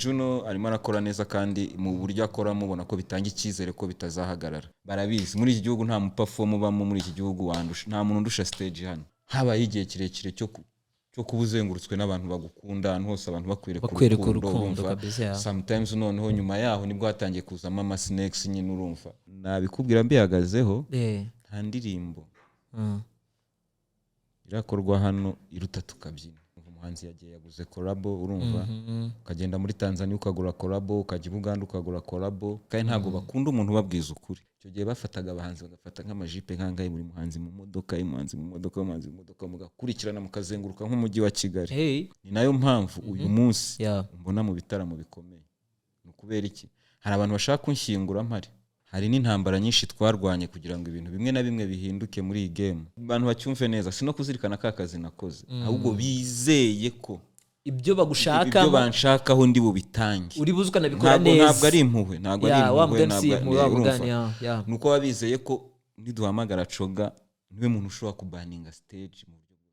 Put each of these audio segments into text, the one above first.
Juno arimo arakora neza, kandi mu buryo akoramo ubona ko bitanga icyizere ko bitazahagarara. Barabizi, muri iki gihugu nta muperformer ubamo, muri iki gihugu wandusha, nta muntu undusha stage. Hano habaye igihe kirekire cyo kuba uzengurutswe n'abantu bagukunda, ahantu hose abantu bakwereka Bakwereka urukundo, urukundo urumva? kabisa, yeah. Sometimes noneho nyuma yaho nibwo hatangiye kuzamo ama snakes nyine, urumva? Nabikubwira mbihagazeho, nta ndirimbo irakorwa hano iruta Tukabyina. Umuhanzi yagiye yaguze collabo, urumva? Ukagenda muri Tanzania ukagura collabo, ukajya i Buganda ukagura collabo, kandi ntabwo bakunda umuntu ubabwiza ukuri. Icyo gihe bafataga abahanzi, bagafata nk'amajipe nk'angahe, buri muhanzi mu modoka, umuhanzi mu modoka, umuhanzi mu modoka, mugakurikirana mukazenguruka nk'umujyi wa Kigali. Ni nayo mpamvu uyu munsi mbona mu bitaramo bikomeye. Ni ukubera iki? Hari abantu bashaka kunshyingura mpari. Hari n'intambara nyinshi twarwanye kugira ngo ibintu bimwe na bimwe bihinduke muri iyi game. Abantu bacyumve neza, si no kuzirikana ka kazi nakoze, ahubwo bizeye ko ibyo ibyo bagushakamo banshakaho ndi bubitange. Uri buze ukanabikora Ntabwo neza. ntabwo ari impuhwe, ntabwo ari Ya, wa impuhwe, mugani si ntabwo impuhwe, wa urumva? mugani, ya. Ni uko baba bizeye ko niduhamagara Coga, niwe muntu ushobora kuburninga stage mu buryo.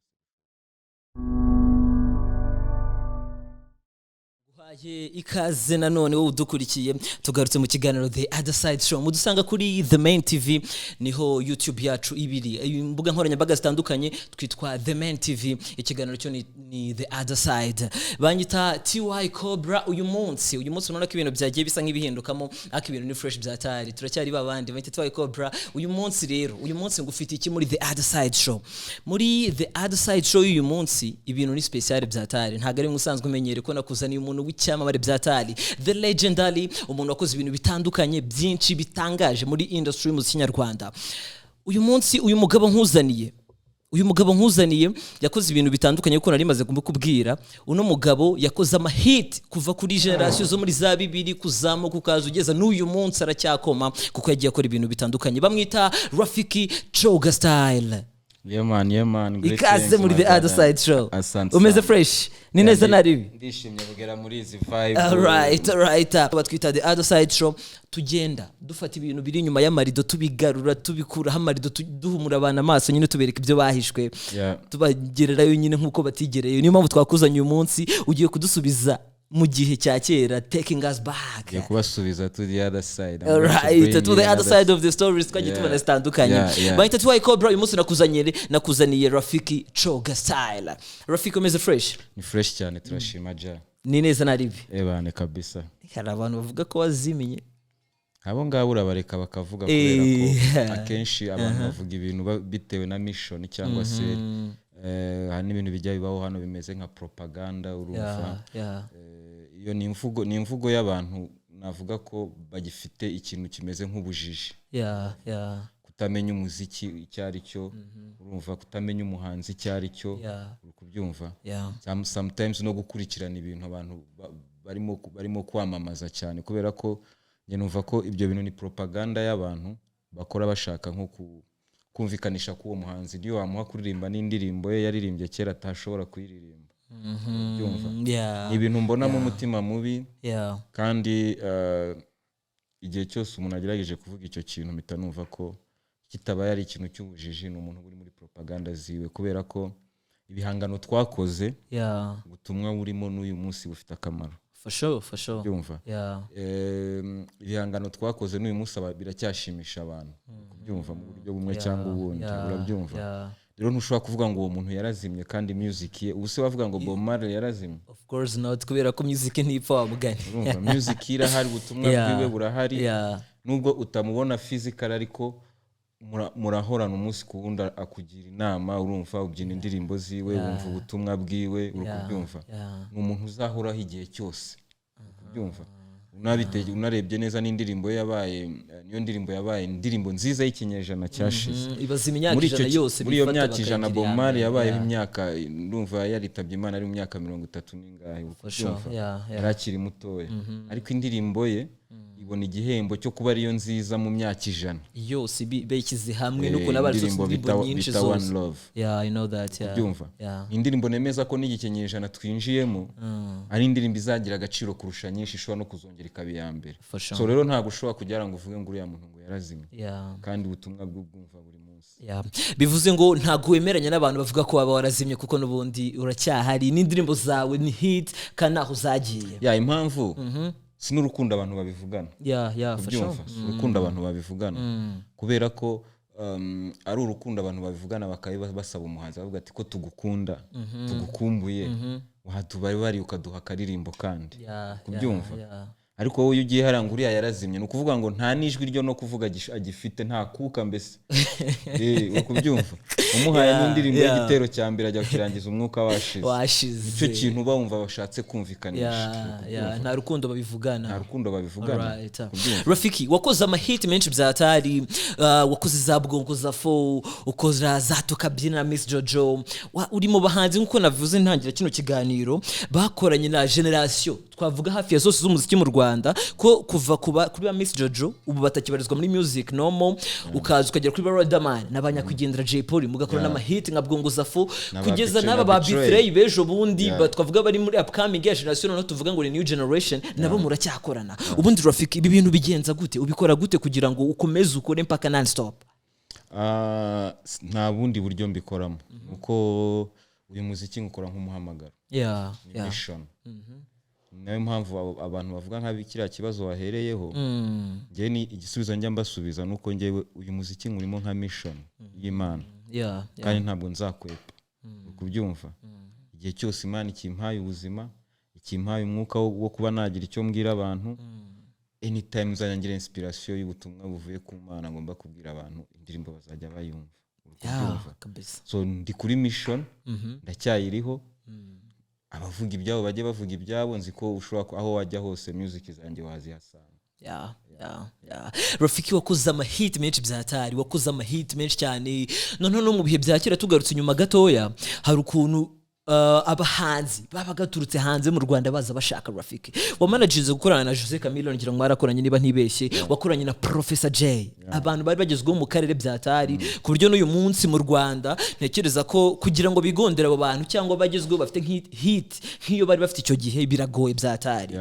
Uhaye ikaze nanone wowe udukurikiye. Tugarutse mu kiganiro The Other Side Show, mudusanga kuri The Main TV, niho YouTube yacu ibiri, imbuga nkoranyambaga zitandukanye twitwa The Main TV. Ikiganiro cyo ni The Other Side, banyita TY Cobra. Uyu munsi urabona ko ibintu byagiye bisa nk'ibihindukamo, ariko ibintu ni fresh byatari, turacyari babandi banyita TY Cobra. Uyu munsi rero, uyu munsi ngufite iki muri The Other Side Show? Muri The Other Side Show y'uyu munsi ibintu ni special byatari, ntabwo ari musanzwe umenyere ko nakuzaniye umuntu w'icyamamare byatari, the legendary, umuntu wakoze ibintu bitandukanye byinshi bitangaje muri industry y'umuziki nyarwanda. Uyu munsi uyu mugabo nkuzaniye yakoze ibintu bitandukanye, kuko nari maze kumukubwira. Uno mugabo yakoze amahit kuva kuri generation zo muri za 2000 kuzamuka, ukaza ugeza n'uyu munsi aracyakoma, kuko yagiye akora ibintu bitandukanye. Bamwita Rafiki Coga Style. Yeah man, yeah man. Ikaze muri The Other Side Show. Asante Umeze sana. fresh, ni neza naribi? Ndishimye kugera muri izi vibe. Alright. Batwita The Other Side Show, tugenda dufata ibintu biri inyuma y'amarido, tubigarura, tubikuraho amarido, duhumura abantu amaso nyine, tubereka ibyo bahishwe, tubagererayo nyine nk'uko batigereyo. Niyo mpamvu twakuzanye uyu munsi, ugiye kudusubiza mu gihe cya kera, taking us back. Ngiye kubasubiza to the other side. I'm going to Alright, bring to the you other side of the stories twagiye tubona zitandukanye. Bahita TY Cobra. Uyu munsi nakuzaniye Rafiki Coga Style. Rafiki, umeze fresh? Ni fresh cyane, turashima Jah. Ni neza naribi? Ebane kabisa. Hari abantu bavuga ko wazimiye. Abo ngabo urabareka bakavuga, kubera ko akenshi abantu bavuga ibintu bitewe na mission, cyangwa se hari n'ibintu bijya bibaho hano bimeze nka propaganda, urumva? Iyo ni imvugo y'abantu navuga ko bagifite ikintu kimeze nk'ubujiji, kutamenya umuziki icyo ari cyo, urumva? Kutamenya umuhanzi icyo ari cyo, uri kubyumva? Yeah. Sometimes no gukurikirana ibintu abantu barimo kwamamaza cyane, kubera ko njye numva ko ibyo bintu ni propaganda y'abantu bakora bashaka nko kumvikanisha ko uwo muhanzi niyo wamuha kuririmba n'indirimbo ye yaririmbye kera atashobora kuyiririmba. Ubyumva? Yeah. Ni ibintu mbonamo umutima mubi, kandi igihe cyose umuntu agerageje kuvuga icyo kintu, mpita numva ko kitabaye ari ikintu cy'ubujiji, ni umuntu uri muri propaganda ziwe, kubera ko ibihangano twakoze, ubutumwa burimo n'uyu munsi bufite akamaro. For sure, for sure. Byumva? Yeah. Ibihangano twakoze n'uyu munsi biracyashimisha abantu, kubyumva mu buryo bumwe cyangwa ubundi, urabyumva? Yeah. Rero ntushobora kuvuga ngo uwo muntu yarazimye kandi music ye. Ubu se wavuga ngo Bob Marley yarazimye? Of course not, kubera ko music ntipfa wa mugani. Urumva, music ye irahari, ubutumwa bwiwe burahari, nubwo utamubona physical, ariko murahorana umunsi ku wundi, akugira inama, urumva? Ubyina indirimbo ziwe, wumva ubutumwa bwiwe, uri kubyumva? Yeah. Ni umuntu uzahoraho igihe cyose, uri kubyumva? Unarebye neza n'indirimbo ye yabaye, niyo ndirimbo yabaye indirimbo nziza y'ikinyejana cyashize. Ibaza imyaka Muri icyo 100 yose muri iyo bifata myaka 100, bakayigira Bob iya Marley mbere. yabayeho imyaka, ndumva yaritabye Imana ari mu myaka 30 n'ingahe, uri For sure. kubyumva? Yeah. Yari akiri mutoya, ariko indirimbo ye ibona igihembo cyo kuba ariyo nziza mu myaka 100 Yose beyishyize hamwe n'ukuntu aba Indirimbo indirimbo nyinshi bita One zose. Love. Yeah, I know that, yeah. Kubyumva? Yeah. Ni indirimbo nemeza ko n'igikinyejana twinjiyemo ari indirimbo izagira agaciro kurusha nyinshi, ishobora no kuzongera ikaba iya mbere. For sure. So rero ntabwo ushobora kugira ngo uvuge ngo uriya muntu ngo yarazimye, kandi ubutumwa bwe bwumva buri munsi. munsi. Yeah. Bivuze ngo ntabwo wemeranya n'abantu bavuga ko waba warazimye, kuko n'ubundi uracyahari, n'indirimbo zawe ni hit kandi ntaho zagiye. Yeah, impamvu si n'urukundo abantu babivugana. Yeah, for sure. Ubyumva, si urukundo abantu babivugana, kubera ko ari urukundo abantu babivugana bakaba basaba umuhanzi, bavuga ati: "Ko tugukunda, tugukumbuye, watubaye bari ukaduha akaririmbo." Kandi kubyumva, ariko wowe iyo ugiye hariya ngo uriya yarazimye, ni ukuvuga ngo nta n'ijwi ryo no kuvuga agifite, nta kuka mbese. Uri kubyumva, umuhaye n'indirimbo y'igitero cya mbere, ajya kukirangiza umwuka washize. Washize. Nicyo kintu uba wumva bashatse kumvikanisha. Yeah, Uri kubyumva? Nta rukundo babivugana. Nta rukundo babivugana. Kubyumva. Rafiki, wakoze amahiti menshi byatari, wakoze za Bwongo za Fo, ukora za Tukabyina, Miss Jojo. Uri mu bahanzi, nk'uko navuze ntangira kino kiganiro, bakoranye na generation twavuga hafi ya zose z'umuziki mu Rwanda, ko kuva kuri ba Miss Jojo ubu batakibarizwa muri music normal, ukaza ukagera kuri ba Riderman n'abanyakwigendera Jay Polly, mugakora n'amahiti nka Bwongo za Fo, N'aba kugeza Betray- n'aba na ba Betray. B-Threy b'ejo bundi, twavuga bari muri upcoming ya generation, noneho tuvuga ngo ni new generation, nabo muracyakorana. Ubundi Rafiki, ibi bintu bigenza gute, ubikora gute kugira ngo ukomeze ukore mpaka non stop? Ah, nta bundi buryo mbikoramo, uko uyu muziki ngukora nk'umuhamagaro, ni mission. Ni nayo mpamvu abantu bavuga nka kiriya kibazo wahereyeho, njyewe ni igisubizo njya mbasubiza, nuko njyewe uyu muziki nkurimo nka mission y'Imana, kandi ntabwo nzakwepa. Uri kubyumva, igihe cyose Imana ikimpaye ubuzima, ikimpaye umwuka wo kuba nagira icyo mbwira abantu, anytime nzajya ngira inspiration y'ubutumwa buvuye ku Mana ngomba kubwira abantu, indirimbo bazajya bayumva. Uri kubyumva? Kabisa. So ndi kuri mission, ndacyayiriho. Abavuga ibyabo bajye bavuga ibyabo, nzi ko ushobora aho wajya hose music zanjye wazihasanga. Yeah. Rafiki, wakoze amahiti menshi byatari, wakoze amahiti menshi cyane. Noneho no mu bihe bya kera, tugarutse inyuma gatoya, hari ukuntu abahanzi baba gaturutse hanze mu Rwanda baza bashaka Rafiki. Wamanaginze gukorana na Jose Chameleone, ngira ngo mwarakoranye niba ntibeshye, wakoranye na Professor J, abantu bari bagezweho mu karere byatari, ku buryo n'uyu munsi mu Rwanda ntekereza ko kugira ngo bigondere abo bantu cyangwa bagezweho bafite hit nk'iyo bari bafite icyo gihe, biragoye byatari.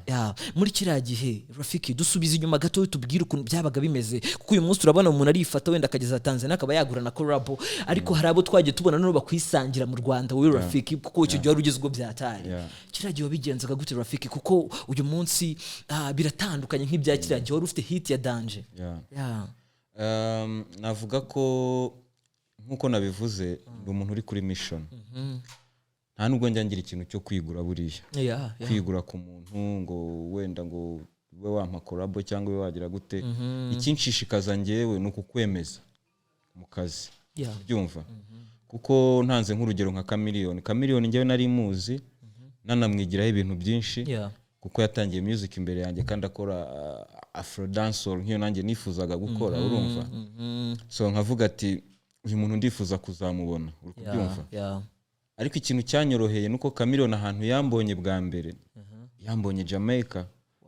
Yeah, muri kiriya gihe, Rafiki, dusubize inyuma gato, tubwire ukuntu byabaga bimeze, kuko uyu munsi turabona umuntu arifata wenda akageza Tanzania akaba yagura na collabo, ariko hari abo twagiye tubona noneho bakwisangira mu Rwanda, wowe Rafiki, kuko icyo gihe wari ugezweho byatari. Kiriya gihe wabigenzaga gute, Rafiki? Kuko uyu munsi biratandukanye nk'ibya kiriya gihe wari ufite hit ya danger. Yeah. Navuga ko nk'uko nabivuze, ndi umuntu uri kuri mission. Nta nubwo njya ngira ikintu cyo kwigura buriya, kwigura ku muntu ngo wenda ngo ube wampa collabo cyangwa ube wagira gute. Ikinshishikaza njyewe ni ukukwemeza mu kazi. Byumva, kuko ntanze nk'urugero nka Chameleone, Chameleone njyewe nari muzi, nanamwigiraho ibintu byinshi, kuko yatangiye music imbere yanjye kandi akora afro dancehall nk'iyo nanjye nifuzaga gukora, urumva? So nkavuga ati: "Uyu muntu ndifuza kuzamubona." Uri kubyumva? Yeah. Ariko ikintu cyanyoroheye nuko Chameleone ahantu yambonye bwa mbere, yambonye Jamaica.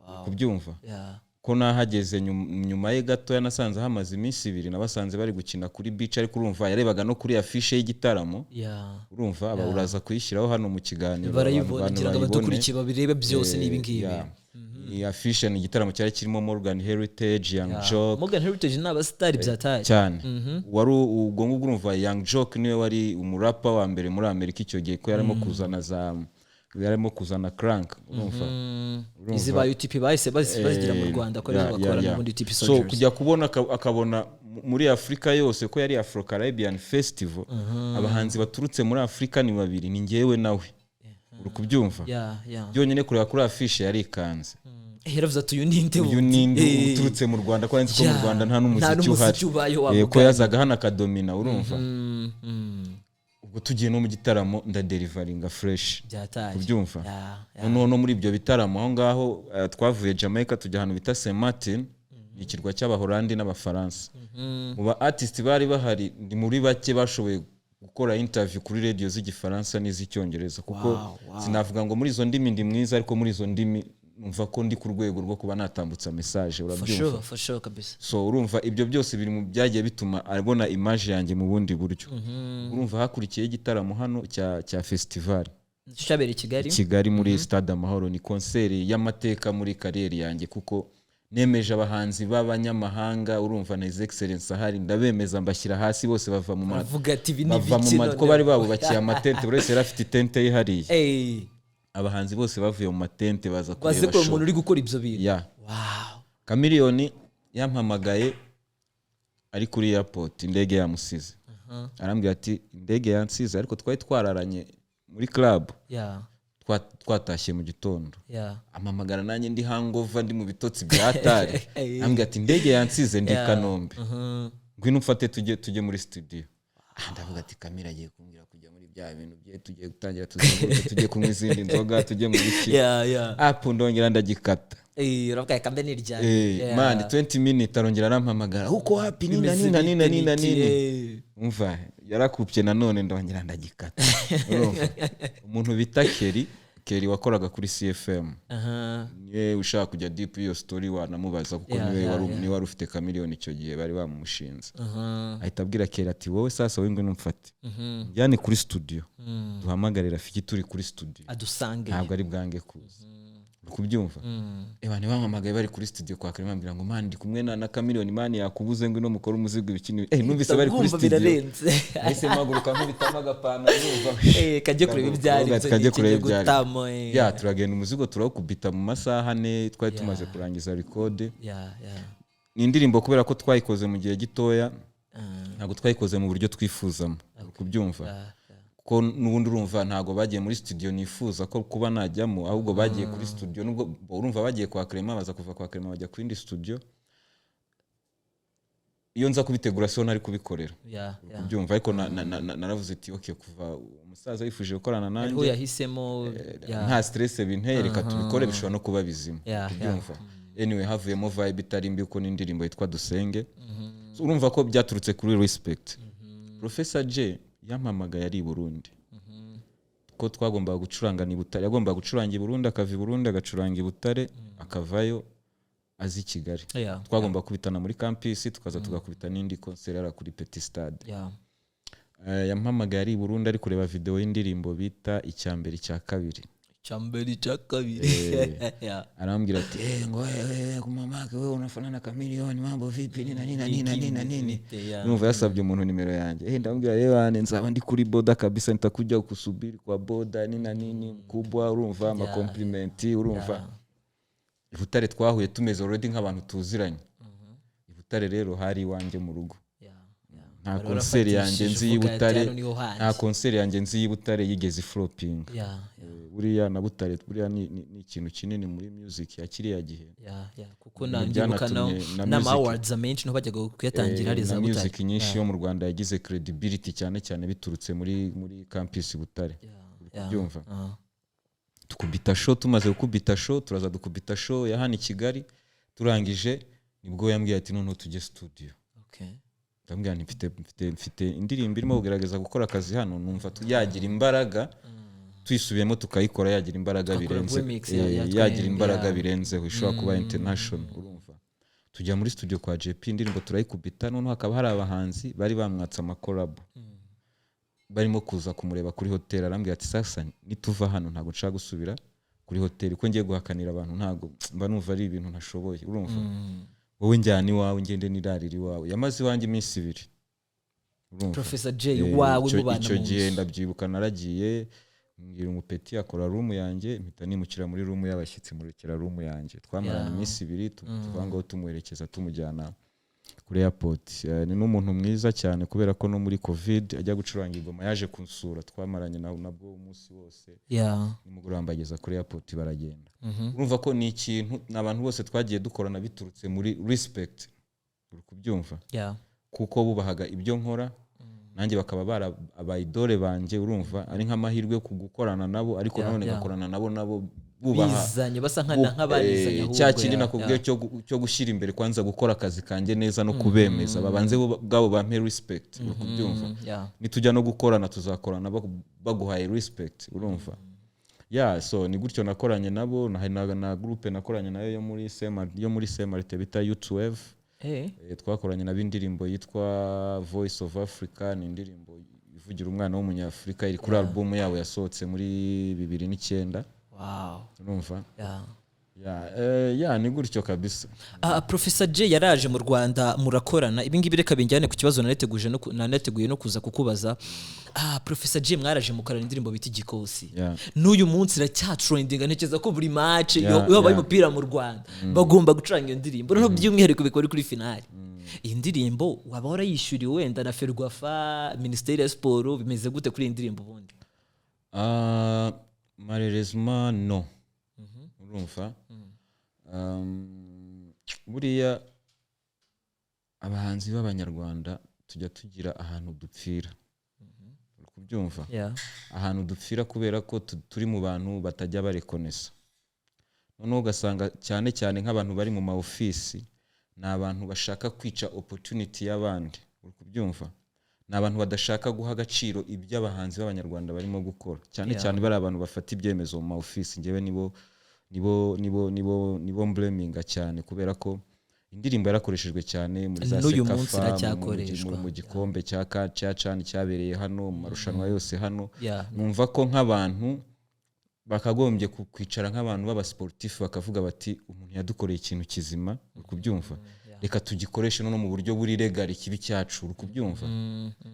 Uri kubyumva? Yeah. Ko nahageze nyuma ye gatoya, nasanze hamaze iminsi 2, nabasanze bari gukina kuri beach, ariko urumva yarebaga no kuri afishe y'igitaramo. Urumva aba uraza kuyishyiraho hano mu kiganiro, Barayibona, abantu kugira ngo bayibone. abadukurikiye babirebe byose n'ibi ngibi. Yeah. Iyi afishe ni igitaramo cyari kirimo Morgan Heritage, Young Joc. Morgan Heritage ni abasitari byatari. Cyane. Wari ubwo ngubwo, urumva Young Joc niwe wari umurapa wa mbere muri Amerika icyo gihe, ko yarimo kuzana za, yarimo kuzana crunk, urumva? Izi ba UTP bahise bazigira mu Rwanda, ko arizo bakora n'ubundi UTP So Soldiers. kujya kubona akabona muri Afurika yose, ko yari Afro Caribbean Festival, abahanzi baturutse muri Afurika ni babiri, ni njyewe nawe. Uri kubyumva? Yeah. Byonyine kureba kuri afishe yarikanze. Yaravuze ati: "Uyu ninde Uyu wundi?" ninde uturutse mu Rwanda, ko nzi ko mu Rwanda nta Nta n'umuziki n'umuziki uhari? ubayeho wa Ko mugani. yazaga hano akadomina, urumva? Ubwo tugiye no mu gitaramo, ndadeliveringa fresh. Byataye. Kubyumva? Yeah. Noneho no muri ibyo bitaramo aho ngaho, twavuye Jamaica tujya ahantu bita Saint Martin, ni ikirwa cy'Abahorandi n'Abafaransa. Mu ba artist bari bahari, ndi muri bake bashoboye gukora interview kuri radio z'Igifaransa n'iz'Icyongereza, kuko sinavuga ngo muri izo ndimi ndi mwiza, ariko muri izo ndimi numva ko ndi ku rwego rwo kuba natambutsa message. For Urabyumva? sure, for sure, kabisa. So urumva ibyo byose biri mu byagiye bituma abona image yanjye mu bundi buryo. Urumva hakurikiyeho igitaramo hano cya festival. Nicyo cyabereye i Kigali. Kigali muri Stade Amahoro. Ni concert y'amateka muri carrière yanjye, kuko Nemeje abahanzi b'abanyamahanga, urumva, na His Excellence ahari, ndabemeza, mbashyira hasi bose, bava mu ma Baravuga ati ibi ni bava mu ibiki ma noneho? Ko bari babubakiye amatente, buri wese yari afite itente yihariye. Abahanzi bose bavuye mu matente baza baze kureba kureba show. Umuntu uri gukora ibyo bintu. Ya. Chameleone yampamagaye ari kuri airport, indege yamusize. Arambwira ati indege yansize, ariko twari twararanye muri club, twatashye mu gitondo. Ampamagara nanjye ndi hangover, ndi mu bitotsi bya hatari. Ambwira ati indege yansize, ndi i Kanombe, ngwino umfate tujye muri studio. Ah, ndavuga ati Kamira agiye kumbwira kujya muri bya bintu bye, tugiye gutangira tuzenguruke, tujye kunywa izindi nzoga, tujye mu biki. Apu, ndongera ndagikata. Eh, uravuga reka mbe niryamye. Man, 20 minutes arongera arampamagara, uko wapi, nina Bimeze nina nina bite nina biki, nini. Umva, yarakupye nanone, ndongera ndagikata. Urumva, umuntu bita Keri Keri wakoraga kuri CFM, niwe ushaka kujya deep iyo story wanamubaza, kuko niwe wari niwe wari ufite Chameleone icyo gihe bari bamumushinze. Ahita abwira Keri ati wowe sasa, wowe ngwino umfate, njyane kuri studio, duhamagare Rafiki turi kuri studio, adusange. Ntabwo ari bwange kuza. Uri kubyumva? Eba, ntibampamagaye bari kuri studio kwa Clement, bambwira ngo man, ndi kumwe na Chameleone, man, yakubuze, ngwino mukore umuzigo, ibiki. Numvise bari kuri Ndumva studio, birarenze. nahise mpaguruka nkubitamo agapantaro, urumva. Eh, kajye kureba ibyo ari byo. Kajye kureba Niki ibyo ari byo. gutamo. Ya, turagenda, umuzigo turawukubita mu masaha 4, twari tumaze kurangiza record. Ni indirimbo, kubera ko twayikoze mu gihe gitoya, ntabwo twayikoze mu buryo twifuzamo. Uri kubyumva? Yeah. Kuko n'ubundi urumva ntabwo bagiye muri studio nifuza ko kuba najyamo, ahubwo bagiye kuri studio, nubwo urumva bagiye kwa Clement, baza kuva kwa Clement bajya ku yindi studio. Iyo nza kubitegura siho nari kubikorera. Kubyumva, ariko naravuze ati okay, kuva umusaza yifuje gukorana Ariho nanjye, yahisemo, yeah. nta stress binteye, reka tubikore, bishobora no kuba bizima. Kubyumva, anyway, havuyemo vibe itari mbi, kuko n'indirimbo yitwa Dusenge. So, urumva ko byaturutse kuri respect. Professor J yampamagaye ari i Burundi, ko twagombaga gucuranga i Butare. Yagombaga gucuranga i Burundi, akava i Burundi agacuranga i Butare, akavayo aza i Kigali. Twagomba kubitana muri campus, tukaza tugakubita n'indi concert yari kuri Petit Stade. Yampamagaye ari i Burundi, ari kureba video y'indirimbo bita Icya Mbere Icya Kabiri. Icya mbere icya kabiri. Arambwira ati ngo wewe mamake, wewe unafanana na Chameleone, mambo vipi, nina nina nina nina nini. Numva yasabye umuntu nimero yanjye. Ndamubwira yewe, nzaba ndi kuri boda kabisa, nitakuja kusubiri kwa boda, nina nini mkubwa. Urumva, amakomplimenti, urumva. I Butare twahuye tumeze already nk'abantu tuziranye. I Butare rero hari iwanjye mu rugo. Nta Wari concert yanjye warafatishije nzi y'i uvuga ati, Butare, "Hano niho hanjye." nta concert yanjye nzi y'i Butare yigeze iflopinga. Buriya na Butare buriya ni ikintu kinini muri music ya kiriya gihe. Yeah, kuko Ibintu ndibuka byanatumye na n'ama music- awards amenshi niho bajyaga kuyatangira, hari na za Butare. music nyinshi yo mu Rwanda yagize credibility cyane cyane biturutse muri campus Butare. Uri kubyumva? Tukubita show, tumaze gukubita show, turaza dukubita show ya hano i Kigali, turangije nibwo yambwiye ati noneho tujye studio. Ndamubwira nti mfite indirimbo irimo kugerageza gukora akazi hano, numva yagira imbaraga tuyisubiyemo tukayikora, yagira imbaraga Tugakora birenze, remix ya yagira twembi, imbaraga birenzeho, ishobora kuba international. Urumva, tujya muri studio kwa JP, indirimbo turayikubita. Noneho hakaba hari abahanzi bari bamwatse amakolabo barimo kuza kumureba kuri hoteli. Arambwira ati sasa nituva hano ntabwo nshaka gusubira kuri hoteli, ko ngiye guhakanira abantu, ntabwo mba numva ari ibintu ntashoboye. Urumva, wowe njyana iwawe, ngende nirarire iwawe. Yamaze iwanjye iminsi 2. Urumva? Professor J wawe mubana Icyo mu gihe nzu. ndabyibuka, naragiye mbwira umupeti akora room yanjye, mpita nimukira muri room y'abashyitsi, murekera room yanjye, twamaranye iminsi 2, tuva ngaho tumuherekeza, tumujyana kuri airport. Ni n'umuntu mwiza cyane, kubera ko no muri COVID ajya gucuranga ingoma yaje kunsura, twamaranye nabwo umunsi wose, nimugoroba mbageza kuri airport baragenda. Urumva ko ni ikintu, ni abantu bose twagiye dukorana biturutse muri respect. Uri kubyumva? Yeah. Kuko bubahaga ibyo nkora, nanjye bakaba bara abayidore banjye. Urumva ari nk'amahirwe yo kugukorana nabo, ariko nanone ngakorana nabo bubaha Bizanye, basa nk'abarizanye ahubwo, cya kindi nakubwiye cyo gushyira imbere kwanza gukora akazi kanjye neza no kubemeza, babanze bo ubwabo bampe respect. Uri kubyumva? Yeah. Nitujya no gukorana, tuzakorana baguhaye respect. Urumva? Yeah, so ni gutyo nakoranye nabo. Na groupe nakoranye nayo yo muri Semarite bita U12. Twakoranye nabo indirimbo yitwa Voice of Africa, ni indirimbo ivugira umwana w'umunyafurika, iri kuri album yabo yasohotse muri 2009. Urumva? Yeah. Yeah, ni gutyo kabisa. Ah, Professor J yaraje mu Rwanda murakorana. Ibi ngibi reka binjyane ku kibazo naneteguje no naneteguye no kuza kukubaza. Ah, Professor J mwaraje mukorana indirimbo bita Igikosi. N'uyu munsi iracyatrendinga. Ntekereza ko buri match iyo habaye umupira mu Rwanda bagomba gucuranga iyo ndirimbo, noneho by'umwihariko bikaba ari kuri finale. Iyi ndirimbo waba warayishyuriwe wenda na Ferwafa, Minisiteri ya Siporo? Bimeze gute kuri iyi ndirimbo ubundi? Ah, malheureusement no. Urumva, buriya abahanzi b'Abanyarwanda tujya tugira ahantu dupfira, uri kubyumva? Yeah. Ahantu dupfira kubera ko turi mu bantu batajya barekonesa. Noneho ugasanga cyane cyane nk'abantu bari mu ma ofisi ni abantu bashaka kwica opportunity y'abandi, uri kubyumva? Ni abantu badashaka guha agaciro ibyo abahanzi b'Abanyarwanda barimo gukora cyane cyane bari abantu bafata ibyemezo mu ma ofisi. Ngewe nibo mblaminga cyane, kubera ko indirimbo yarakoreshejwe cyane muri za N'uyu munsi CECAFA, iracyakoreshwa. mu gikombe cya CHAN cyabereye hano, mu marushanwa yose hano. Numva ko nk'abantu bakagombye kwicara nk'abantu b'abasportifu bakavuga bati: "Umuntu yadukoreye ikintu kizima," uri kubyumva, "reka tugikoreshe no mu buryo buri legal, kibi cyacu," uri kubyumva?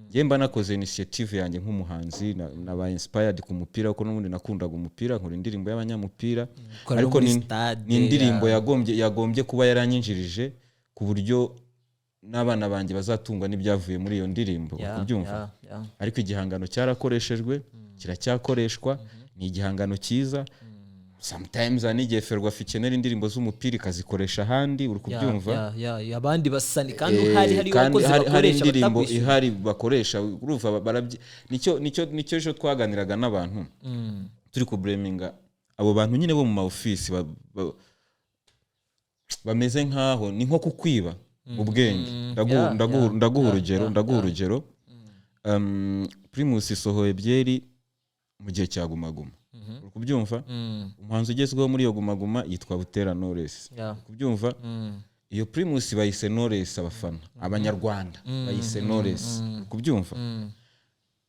Njye mba nakoze initiative yanjye nk'umuhanzi, nabaye inspired ku mupira kuko n'ubundi nakundaga umupira, nkora indirimbo y'abanyamupira. Ukora no Ariko muri stade, ni indirimbo yagombye kuba yaranyinjirije ku buryo n'abana banjye bazatungwa n'ibyavuye muri iyo ndirimbo, uri kubyumva? Yeah. Ariko igihangano cyarakoreshejwe, kiracyakoreshwa, ni igihangano cyiza. Sometimes hari n'igihe Ferwafa ikenera indirimbo z'umupira ikazikoresha ahandi, uri kubyumva? Yeah, abandi basani kandi uhari hari Kandi wakoze hari bakoresha indirimbo batakwishyura. ihari bakoresha, urumva nicyo ejo twaganiraga n'abantu turi kublaminga abo bantu nyine bo mu ma ofisi bameze nkaho ni nko kukwiba ubwenge. Ndaguha urugero. Ndaguha urugero. Primus isohoye byeri mu gihe cya Guma Guma, uri kubyumva? Umuhanzi ugezweho muri iyo Guma Guma yitwa Butera Knowless. Uri kubyumva? Iyo Primus bayise Knowless, abafana Abanyarwanda bayise Knowless, uri kubyumva?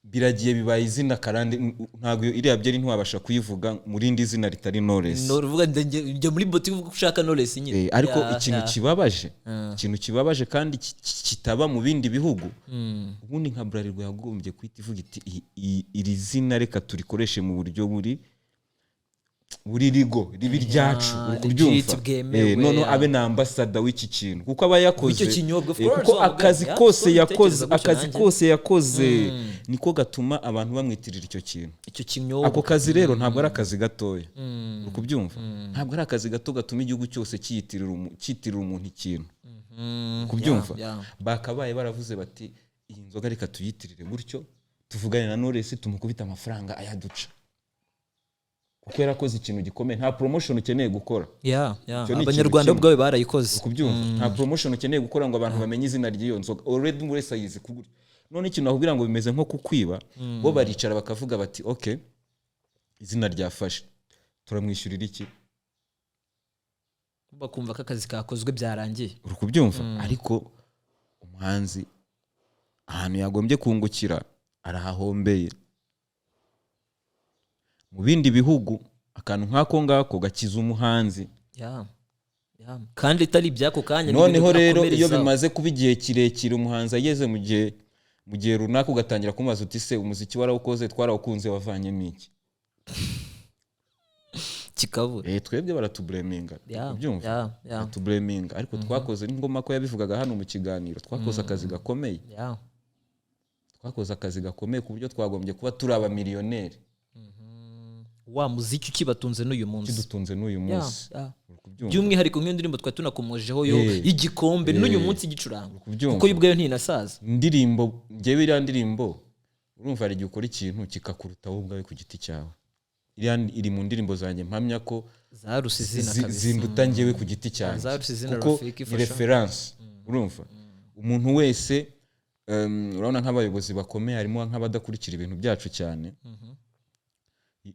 Biragiye bibaye izina karande. Ntabwo iriya byeri ntiwabasha kuyivuga mu rindi zina ritari Knowless. No, uruvuga njya muri botike uvuga ko ushaka Knowless nyine. Ariko ikintu kibabaje, ikintu kibabaje kandi kitaba mu bindi bihugu, ubundi nka Bralirwa yagombye guhita ivuga iti: "Iri zina reka turikoreshe mu buryo buri legal, ribe iryacu," uri kubyumva? Legit, bwemewe, Noneho abe na ambassador w'iki kintu kuko aba yakoze W'icyo kinyobwa, of course, kuko wa mugani, akazi kose kuko yakoze mbitekereza gutyo akazi nanjye. kose yakoze niko gatuma abantu bamwitirira icyo kintu. Icyo kinyobwa. Ako kazi rero ntabwo ari akazi gatoya, uri kubyumva? Ntabwo ari akazi gato gatuma igihugu cyose cyitirira umuntu ikintu, kubyumva? Yeah. Bakabaye baravuze bati: "Iyi nzoga reka tuyitirire gutyo, tuvugane na Knowless, tumukubite amafaranga ayaduca," kuko yarakoze ikintu gikomeye. Nta promotion ukeneye gukora. Yeah. Icyo ni ikintu Abanyarwanda kimwe. ubwabo barayikoze. Kubyumva, nta promotion ukeneye gukora ngo abantu bamenye izina ry'iyo nzoga. Already buri wese ayizi kugura. None ikintu nakubwira ngo bimeze nko kukwiba, bo baricara bakavuga bati: "Ok, izina ryafashe, turamwishyurira iki?" Bakumva ko akazi kakozwe, byarangiye. Uri kubyumva? Ariko umuhanzi ahantu yagombye kungukira arahahombeye. Mu bindi bihugu akantu nk'ako ngako gakiza umuhanzi. Yeah. Kandi itari iby'ako kanya, ni Noneho ibintu rero iyo akomerezaho. bimaze kuba igihe kirekire, umuhanzi ageze mu gihe runaka, ugatangira kumubaza uti: "Se umuziki warawukoze, twarawukunze, wavanyemo iki?" Kikabura. Twebwe baratublaminga, kubyumva? Yeah. Baratublaminga, ariko twakoze n'ingoma ko yabivugaga hano mu kiganiro, twakoze akazi gakomeye. Twakoze akazi gakomeye ku buryo twagombye kuba turi abamiliyoneri. Wa muziki ukibatunze n'uyu munsi. Kidutunze n'uyu munsi. Uri kubyumva? By'umwihariko nk'iyo ndirimbo twari tunakomojeho yo y'igikombe, n'uyu munsi igicurangwa, Kubyumva? kuko yo ubwayo ntinasaza. Indirimbo, njyewe iriya ndirimbo, urumva hari igihe ukora ikintu kikakuruta wowe ubwawe ku giti cyawe. Iriya iri mu ndirimbo zanjye mpamya ko Zaruse izina kabisa. zinduta njyewe ku giti cyanjye, Zaruse izina kuko Rafiki ni fasha. reference. Urumva, umuntu wese, urabona nk'abayobozi bakomeye, harimo nk'abadakurikira ibintu byacu cyane,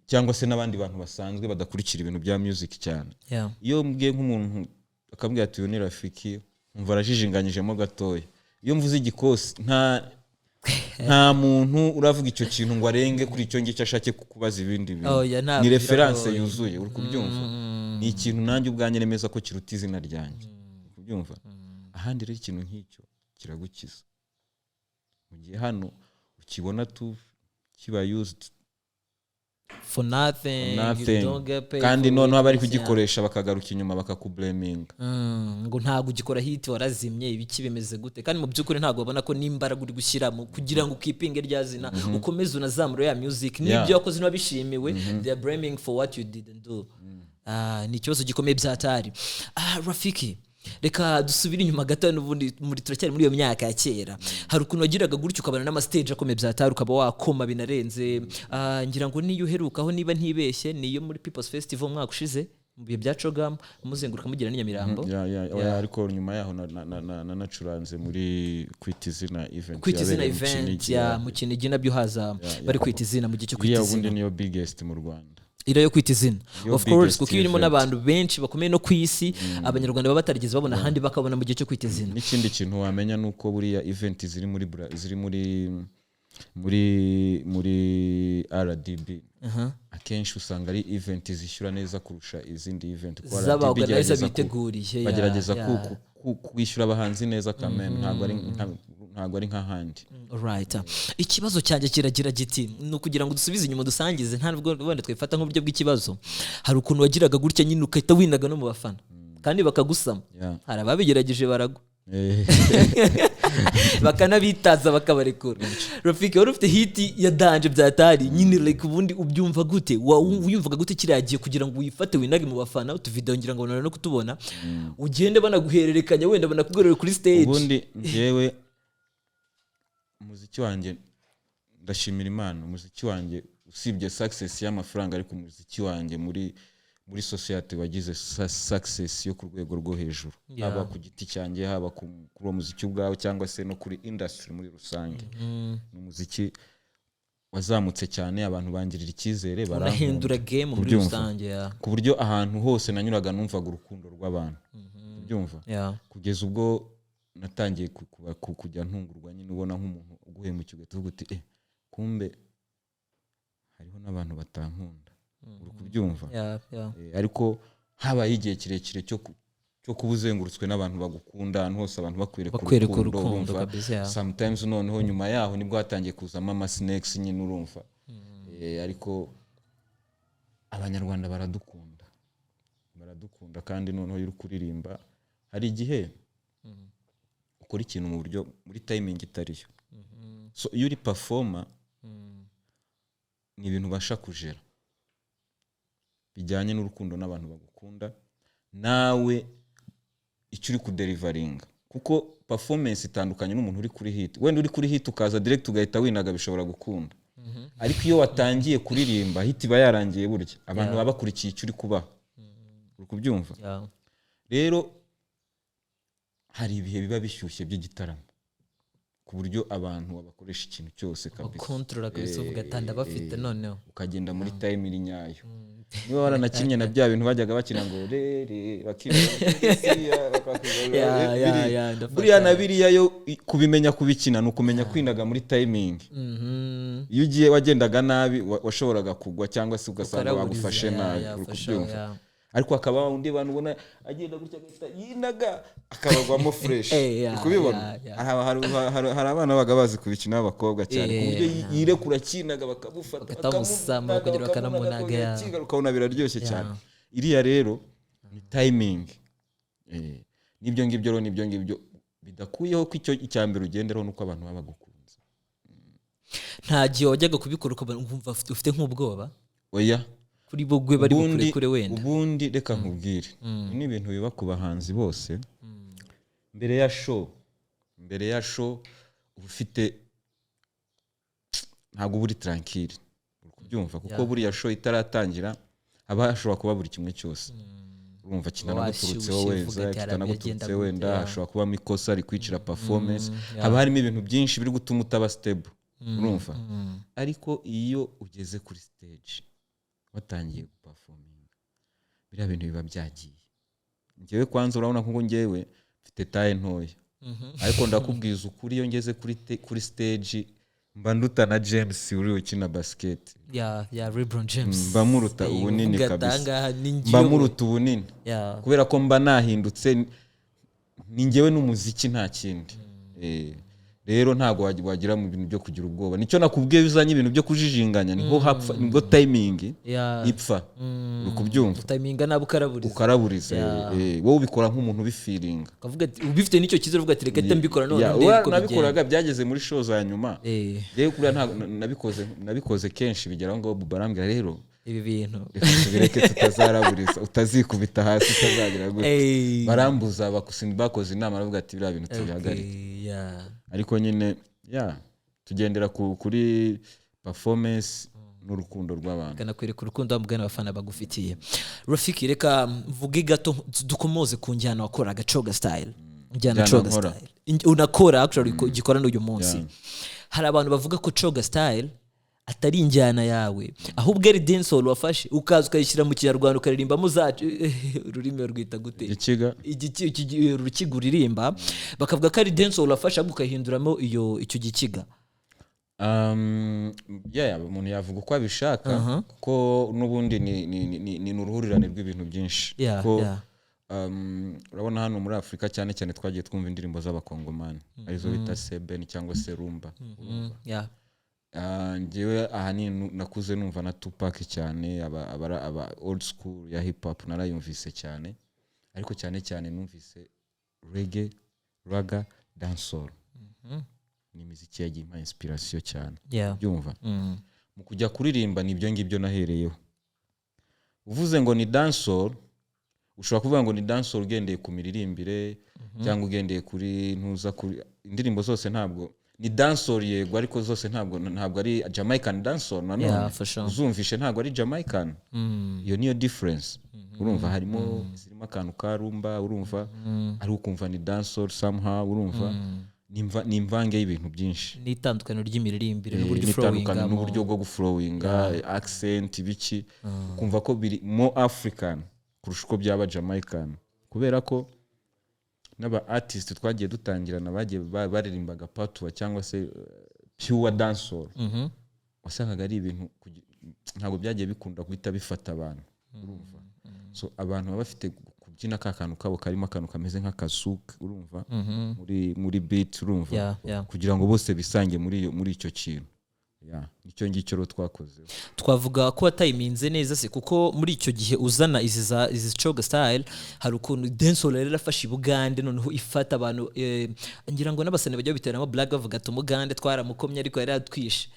cyangwa se n'abandi bantu basanzwe badakurikira ibintu bya music cyane. Iyo mbwiye nk'umuntu akambwira ati: "Uyu ni Rafiki," nkumva arajijinganyijemo gatoya. Iyo mvuze Igikosi, nta muntu uravuga icyo kintu ngo arenge kuri icyo ngicyo ashake kukubaza ibindi bintu. Oh, yeah, ntabwo Ni reference biragoye. yuzuye, uri kubyumva? Ni ikintu nanjye ubwanjye nemeza ko kiruta izina ryanjye. Kubyumva ahandi rero, ikintu nk'icyo kiragukiza, mu gihe hano ukibona tu kiba used for nothing, you nothing. don't get paid Kandi for noneho it. abari kugikoresha bakagaruka inyuma bakakublaminga. Ngo ntabwo ugikora hit, warazimye, ibiki bimeze gute, kandi mu by'ukuri ntabwo babona ko n'imbaraga uri gushyiramo kugira ngo ukipinge rya zina, ukomeze unazamure ya music n'ibyo wakoze n'abishimiwe, they are blaming for what you didn't do. Ah, ni ikibazo gikomeye byatari. Ah, Rafiki, reka dusubire inyuma gato. N'ubundi muri turacyari muri iyo myaka ya kera. Hari ukuntu wagiraga gutyo ukabona n'amastage akomeye byatari, ukaba wakoma binarenze. Ah, ngira ngo niyo uherukaho, niba ntibeshye, niyo muri People's Festival umwaka ushize mu bihe bya CHOGM, muzenguruka mugira n'inyamirambo. Yeah, oya, ariko nyuma yaho nanacuranze muri Kwita Izina event Kwita Izina yabereye mu event Kinigi, ya yeah. mu Kinigi, nabyo haza bari Kwita Izina, mu gihe cyo Kwita Iriya ubundi Izina. niyo biggest mu Rwanda. Iriya yo Kwita Izina. Niyo Of course, biggest kuko iyo irimo event. n'abantu benshi bakomeye no ku isi, Abanyarwanda baba batarigeze babona ahandi, bakabona mu gihe cyo Kwita Izina. N'ikindi kintu wamenya ni uko buriya event ziri muri ziri muri RDB akenshi usanga ari event zishyura neza kurusha izindi event, kuko RDB z'abaorganizer igerageza biteguriye bagerageza kwishyura abahanzi neza kameme, ntabwo ari nk'ahandi. Alright. Ikibazo cyanjye kiragira giti, ni ukugira ngo dusubize inyuma, dusangize, nta nubwo wenda twifata nk'uburyo bw'ikibazo. Hari ukuntu wagiraga gutya nyine ugahita winaga no mu bafana kandi bakagusama. Hari ababigerageje baragwa, bakanabitaza bakabarekura. Rafiki, wari ufite hit ya danger byatari nyine, like ubundi ubyumva gute? Wiyumvaga gute kiriya gihe kugira ngo uyifate, winage mu bafana? Utuvideo ngira ngo banara no kutubona, ugende banaguhererekanya, wenda banakugorora kuri stage. Ubundi njyewe umuziki wanjye, ndashimira Imana, umuziki wanjye usibye success y'amafaranga, ariko umuziki wanjye muri society wagize success yo ku rwego rwo hejuru, haba ku giti cyanjye, haba kuri uwo muziki ubwawe, cyangwa se no kuri industry muri rusange. Ni umuziki wazamutse cyane, abantu bangirira icyizere, barankunda. Unahindura game muri Kubyumva. rusange, yeah. Ku buryo ahantu hose nanyuraga numvaga urukundo rw'abantu, kubyumva, kugeza ubwo natangiye kujya ntungurwa nyine, ubona nk'umuntu uguhemukiye ugahita uvuga uti: "Eh, kumbe hariho n'abantu batankunda." Uri kubyumva? Yeah. Ariko habaye igihe kirekire cyo kuba uzengurutswe n'abantu bagukunda, ahantu hose abantu bakwereka bakwereka urukundo, urukundo urumva? Kabisa, yeah. Sometimes noneho nyuma yaho nibwo hatangiye kuzamo amasinekisi nyine, urumva. Ariko Abanyarwanda baradukunda, baradukunda. Kandi noneho iyo uri kuririmba, hari igihe ukora ikintu mu buryo muri timing itariyo. So iyo uri performer, ni ibintu ubasha kujera bijyanye n'urukundo n'abantu bagukunda, nawe icyo uri kudeliveringa, kuko performance itandukanye n'umuntu uri kuri hit. Wenda uri kuri hit ukaza direct ugahita winaga, bishobora gukunda, ariko iyo watangiye kuririmba, hit iba yarangiye, burya abantu baba bakurikiye icyo uri kubaha. Uri kubyumva? Yeah. Rero hari ibihe biba bishyushye by'igitaramo, ku buryo abantu babakoresha ikintu cyose kabisa. Bakontorora kabisa, uvuga ati: "Ndabafite noneho." Ukagenda muri time iri nyayo. Niba waranakinnye na bya bintu bajyaga bakina ngo rere Yeah, ndafata. buriya na biriya yo kubimenya kubikina ni ukumenya kwinaga muri timing. Iyo ugiye wagendaga nabi, washoboraga kugwa cyangwa se ugasanga Ukaraburiza, bagufashe nabi. Uri for sure, kubyumva? Yeah. Ariko hakaba undi bantu ubona agenda gutya agahita yinaga, akabagwamo fresh. Uri kubibona? Yeah. Hari abana babaga bazi kubikina b'abakobwa cyane, ku buryo yirekura akinaga bakamufata, Bakatamusama, bakamunaga, bakongera bakamunaga, bakanamunaga, akongera yeah. akigaruka, ukabona biraryoshye cyane. Iriya rero ni timing. N'ibyo ngibyo rero, n'ibyo ngibyo bidakuyeho ko icyo icya mbere ugenderaho nuko abantu baba bagukunze. Nta gihe wajyaga kubikora ukabona wumva ufite nk'ubwoba Oya. kuri bugwe, bari Ubundi bukurekure wenda? Ubundi reka nkubwire, ibi ni ibintu biba ku bahanzi bose. Mbere ya show uba ufite, ntabwo uba uri tranquille, uri kubyumva? Kuko buriya show itaratangira haba hashobora kuba buri kimwe cyose, urumva, kitanaguturutseho Washyushye, wenda uvuga ati, kitanaguturutse "Harabigenda wenda, gute?" hashobora kubamo ikosa rikwicira performance, haba harimo ibintu byinshi biri gutuma utaba stable, urumva? Ariko iyo ugeze kuri stage watangiye guperforminga, biriya bintu biba byagiye. Njyewe kwanza urabona ko njyewe mfite taille ntoya, ariko ndakubwiza ukuri, iyo ngeze kuri stage Mba nduta na James uri ukina basket. Ya, LeBron James. Mba muruta ubunini uvuga ati, kabisa. "Ahangaha ni Mba njyewe." muruta ubunini kubera ko mba nahindutse, ni njyewe n'umuziki, nta kindi. Rero ntabwo wagira mu bintu byo kugira ubwoba. Nicyo nakubwiye, bizanye ibintu byo kujijinganya niho hapfa, nibwo timing ipfa, uri kubyumva? Utayiminga nabi ukaraburiza. Ukaraburiza. Wowe ubikora nk'umuntu ubifeelinga. Ukavuga ati ubifite n'icyo cyizere, uvuga ati reka mpite mbikora none Ya, ndebe uko bigenda. Nabikoraga byageze muri show za nyuma. Rero kuriya ntabwo nabikoze kenshi, bigera aho ngaho Buba arambwira rero, ibi bintu reka tubireke tutazaraburiza, utazikubita hasi, utazagira gute. Barambuza, bakoze inama, baravuga ati biriya bintu tubihagarike. Ariko nyine ya tugendera kuri performance n'urukundo rw'abantu. Kanakwereka urukundo wamugana abafana bagufitiye. Rafiki, reka mvuge gato, dukomoze ku njyana wakoraga, coga style, njyana Njyana coga nkora. style. Unakora actually, ugikora n'uyu munsi. Hari abantu bavuga ko coga style atari injyana yawe, ahubwo ari dancehall wafashe ukaza ukayishyira mu Kinyarwanda, ukaririmbamo zacu, ururimi rwita gute? Igikiga. Urukiga uririmba, bakavuga ko ari dancehall wafashe ahubwo ukayihinduramo iyo icyo gikiga. Yeah, umuntu yavuga uko abishaka, kuko n'ubundi ni uruhurirane rw'ibintu byinshi. Kuko, urabona hano muri Afurika cyane cyane twagiye twumva indirimbo z'Abakongomani, arizo bita sebeni cyangwa se rumba, urumva? Ah, njyewe ahanini nakuze numva na Tupac cyane, aba old school ya hip hop narayumvise cyane, ariko cyane cyane numvise reggae, ragga, dancehall. Ni imiziki yagiye impa inspiration cyane. Byumva? Mu kujya kuririmba ni ibyo ngibyo nahereyeho. Uvuze ngo ni dancehall, ushobora kuvuga ngo ni dancehall ugendeye ku miririmbire cyangwa ugendeye kuri ntuza, kuri indirimbo zose. Ntabwo ni dancehall, yego, ariko zose ntabwo ari Jamaican dancehall nanone. Yeah, for sure. Uzumvishe ntabwo ari Jamaican. Iyo niyo difference, urumva? Harimo zirimo akantu ka rumba, urumva, ari ukumva ni dancehall somehow, urumva? Ni imvange y'ibintu byinshi. N'itandukaniro ry'imiririmbire n'uburyo N'itandukaniro flowingamo. N'uburyo bwo guflowinga, accent, ibiki, ukumva ko biri more African kurusha uko byaba Jamaican, kubera ko n'aba artist twagiye dutangirana bagiye baririmbaga patois cyangwa se pure dancehall, wasangaga ari ibintu ntabwo byagiye bikunda guhita bifata abantu, urumva? So abantu baba bafite kubyina ka kantu kabo karimo akantu kameze nk'akazuka, urumva, muri beat, urumva, kugira ngo bose bisange muri icyo kintu. Yeah, nicyo ngicyo rero twakoze. Twavuga ko watayiminze neza se? Kuko muri icyo gihe uzana izi za izi coga style, hari ukuntu dancehall rero yarafashe i Bugande, noneho ifata abantu, ngira ngo n'abasani bajya biteramo blague, bavuga ati umugande twaramukomye ariko yari yatwishe.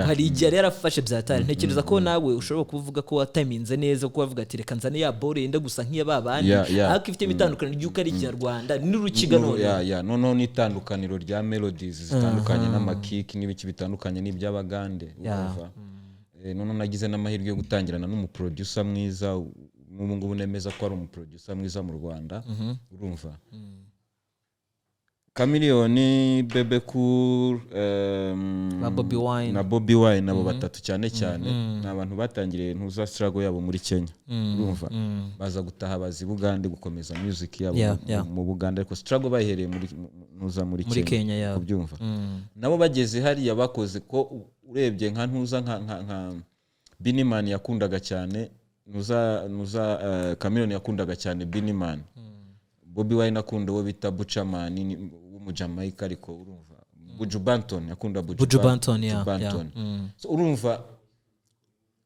Hari igihe yari yarafashe byatari. Ntekereza ko nawe ushobora kuvuga ko watayiminze neza, kuko wavuga ati reka nzane ya bore yenda gusa nk'iya ba bandi, ariko ifitemo itandukaniro ry'uko ari Ikinyarwanda n'urukiga. None Ya, noneho n'itandukaniro rya melodies zitandukanye n'amakiki n'ibiki bitandukanye n'iby'Abagande, urumva? Noneho nagize n'amahirwe yo gutangirana n'umuproducer mwiza, n'ubu ngubu nemeza ko ari umuproducer mwiza mu Rwanda, urumva? Chameleone, Bebe Cool, Ba Bobby Wine. na Bobby Wine, abo batatu cyane cyane ni abantu batangiriye ntuza struggle yabo muri Kenya, urumva? Baza gutaha baza i Bugande gukomeza music yabo mu Bugande, ariko struggle bayihereye muri ntuza muri Muri Kenya, Kenya, yeah. kubyumva? Nabo bageze hariya bakoze ko urebye nka ntuza nka Beenie Man yakundaga cyane ntuza Chameleone yakundaga cyane Beenie Man, Bobby Wine akunda uwo bita Buchaman w'Umujamaika, ariko urumva Buju Banton akunda Buju Buju Banton, Buju Banton. So, urumva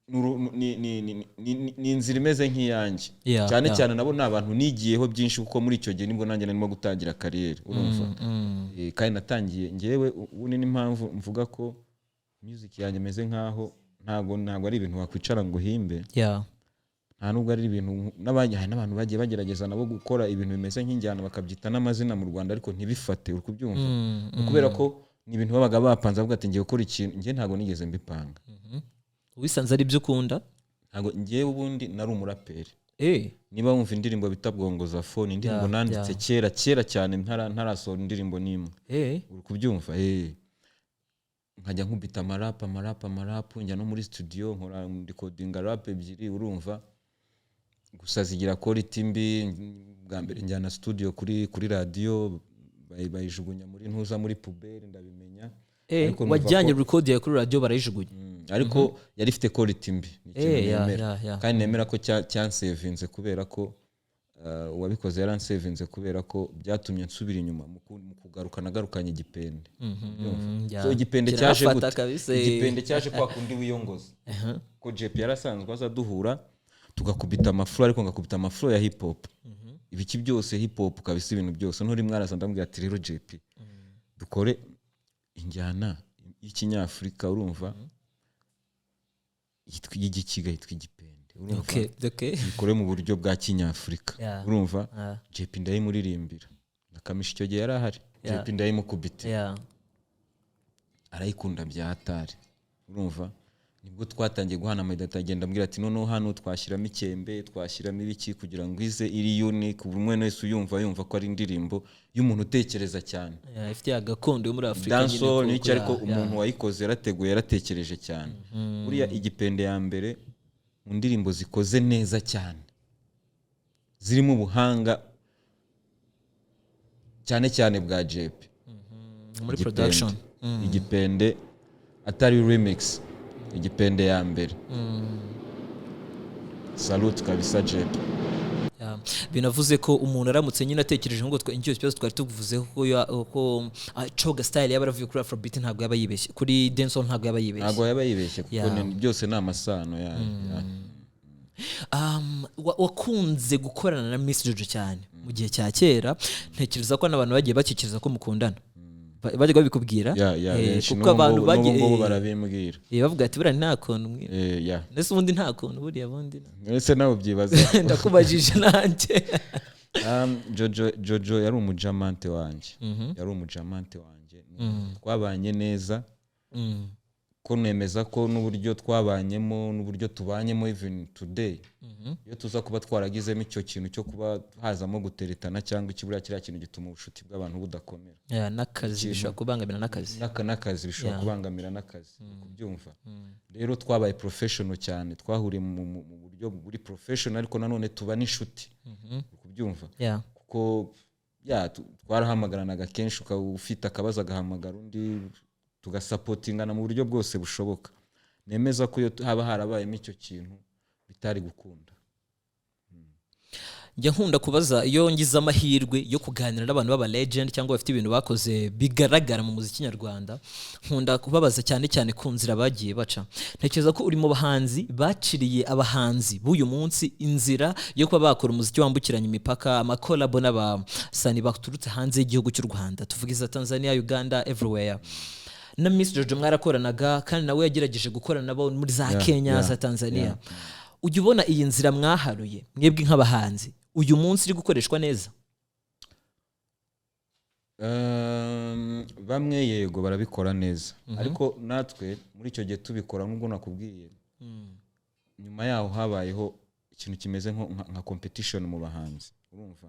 ni inzira imeze nk'iyanjye cyane cyane. Nabo ni abantu nigiyeho byinshi, kuko muri icyo gihe nibwo nanjye narimo gutangira career, urumva? Kandi natangiye ngewe ubundi n'impamvu mvuga ko music yanjye imeze nkaho ntabwo ari ibintu wakwicara ngo uhimbe. Nta nubwo ari ibintu hari n'abantu bagiye bagerageza nabo gukora ibintu bimeze nk'injyana, bakabyita n'amazina mu Rwanda, ariko ntibifate, uri kubyumva? Ni ukubera ko ni ibintu babaga bapanze, bavuga ati ngiye gukora ikintu. Njye ntabwo nigeze mbipanga. Wisanze ari ibyo ukunda. Ntabwo, njyewe ubundi nari umuraperi. Niba wumva indirimbo bita Bwongoza Fone, indirimbo nanditse kera kera cyane ntarasohora indirimbo n'imwe. Uri kubyumva? Nkajya nkubita amarap, amarap, amarap, njya no muri studio nkora recordinga rap ebyiri, urumva? Gusa zigira quality mbi. Bwa mbere njyana studio kuri radiyo, bayijugunya muri ntuza, muri poubelle, ndabimenya. Ariko numva Wajyanye record yawe kuri radiyo barayijugunya? Ariko yari ifite quality mbi, ni ikintu nemera. Kandi nemera ko cyansevinze kubera ko uwabikoze yaransevinze, kubera ko byatumye nsubira inyuma mu kugaruka nagarukanye igipende. So igipende cyaje Kirafata gute? kabisa. Igipende cyaje kwa kundi wiyongoza, ko JP yarasanzwe aza duhura tugakubita amaflow, ariko ngakubita amaflow ya hip hop, ibiki byose, hip hop kabisa, ibintu byose. Nturi mwaraza, ndamubwira ati: "Rero JP, dukore injyana y'ikinyafurika, urumva, yitwa y'igikiga, yitwa igipende, urumva, bikore mu buryo bwa kinyafurika." Urumva, JP ndayimuririmbira, na Kamishi icyo gihe yari ahari. JP ndayimukubita, arayikunda bya hatari. Urumva, nibwo twatangiye guhana amadata, agenda ambwira ati: "Noneho hano twashyiramo ikembe, twashyiramo ibiki kugira ngo ize iri unique, buri umwe wese uyumva yumva ko ari indirimbo y'umuntu utekereza cyane." Yeah, ifite ya gakondo yo muri Afurika nyine. Dancehall n'icyo, ariko umuntu wayikoze yarateguye, yaratekereje cyane. Buriya igipende ya mbere mu ndirimbo zikoze neza cyane, zirimo ubuhanga cyane cyane bwa JP muri Igipende. production. Igipende atari remix, igipende ya mbere. Salute kabisa, JP. Yeah. Binavuze ko umuntu aramutse nyine atekereje ngo icyo kibazo twari tuvuzeho ko Coga Style yaba yaravuye kuri Afrobeat, ntabwo yaba yibeshye, kuri dancehall ntabwo yaba yibeshye. Ntabwo yaba yibeshye kuko byose ni amasano yayo. Wakunze gukorana na Miss Jojo cyane mu gihe cya kera. Ntekereza ko n'abantu bagiye bakikiriza ko mukundana. Bajyaga babikubwira? Ya, benshi. Kuko abantu n'ubu bagiye ngubu barabimbwira. Bavuga ati: "Buriya nta kuntu Ya. Ndetse ubundi nta kuntu buriya bundi?" Ese nawe ubyibaza? Ndakubajije nanjye. Jojo yari umujamante wanjye, yari umujamante wanjye, twabanye neza, ko nemeza ko n'uburyo twabanyemo n'uburyo tubanyemo even today, iyo tuza kuba twaragizemo icyo kintu cyo kuba hazamo guteretana cyangwa ikibura, kiriya kintu gituma ubucuti bw'abantu budakomera. Yeah, n'akazi bishobora kubangamira n'akazi. N'akazi bishobora kubangamira n'akazi, kubyumva. Rero twabaye professional cyane, twahuriye mu buryo buri professional, ariko nanone tuba n'inshuti, kubyumva, kuko ya twarahamagaranaga kenshi, ukaba ufite akabazo agahamagara undi, tugasapotingana mu buryo bwose bushoboka. Nemeza ko iyo haba harabayemo icyo kintu bitari gukunda. Njya nkunda kubaza, iyo ngize amahirwe yo kuganira n'abantu b'aba legend cyangwa bafite ibintu bakoze bigaragara mu muziki nyarwanda, nkunda kubabaza cyane cyane ku nzira bagiye baca. Ntekereza ko uri mu bahanzi baciriye abahanzi b'uyu munsi inzira yo kuba bakora umuziki wambukiranya imipaka, amacollabo n'abasani baturutse hanze y'igihugu cy'u Rwanda, tuvuge iza Tanzania, Uganda, everywhere. Na Miss Jojo mwarakoranaga, kandi nawe yagerageje gukorana nabo muri za Kenya, za Tanzania. Ujya ubona iyi nzira mwaharuye mwebwe nk'abahanzi uyu munsi iri gukoreshwa neza? Bamwe yego, barabikora neza, ariko natwe muri icyo gihe tubikora, nk'ubwo nakubwiye, nyuma yaho habayeho ikintu kimeze nka competition mu bahanzi, urumva,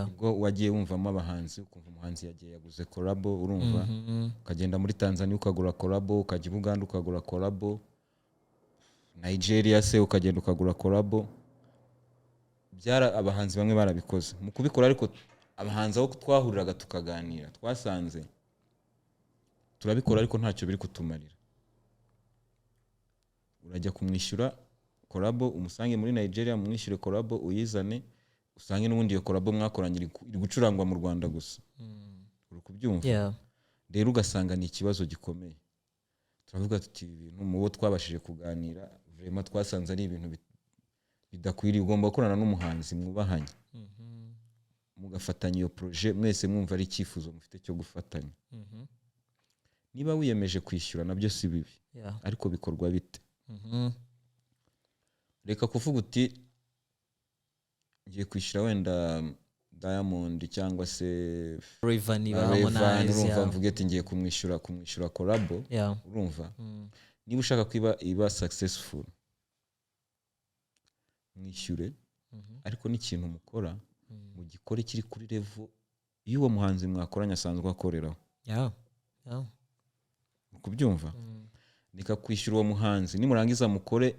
ubwo wagiye wumvamo abahanzi, ukumva umuhanzi yagiye yaguze collabo, urumva, ukagenda muri Tanzania ukagura collabo, ukajya i Buganda ukagura collabo, Nigeria se ukagenda ukagura collabo. Byara abahanzi bamwe barabikoze. Mu kubikora ariko, abahanzi aho twahuriraga tukaganira, twasanze turabikora ariko ntacyo biri kutumarira. Urajya kumwishyura collabo, umusange muri Nigeria, mumwishyure collabo, uyizane, usange n'ubundi iyo collabo mwakoranye iri gucurangwa mu Rwanda gusa, uri kubyumva? Yeah. Rero ugasanga ni ikibazo gikomeye. Turavuga tuti ibi bintu, mu bo twabashije kuganira, vraiment twasanze ari ibintu bidakwiriye. Ugomba gukorana n'umuhanzi mwubahanye, mugafatanya iyo projet mwese, mwumva ari icyifuzo mufite cyo gufatanya. Niba wiyemeje kwishyura, nabyo si bibi, ariko bikorwa bite? Reka kuvuga uti ngiye kwishyura wenda Diamond cyangwa se Rayvanny, ba Rayvanny, Harmonize, urumva, mvuge ati ngiye kumwishyura collabo, urumva, niba ushaka ko iba successful, mwishyure, ariko n'ikintu mukora mugikore kiri kuri level y'uwo muhanzi mwakoranye asanzwe akoreraho. Uri kubyumva? Reka kwishyura uwo muhanzi, nimurangiza mukore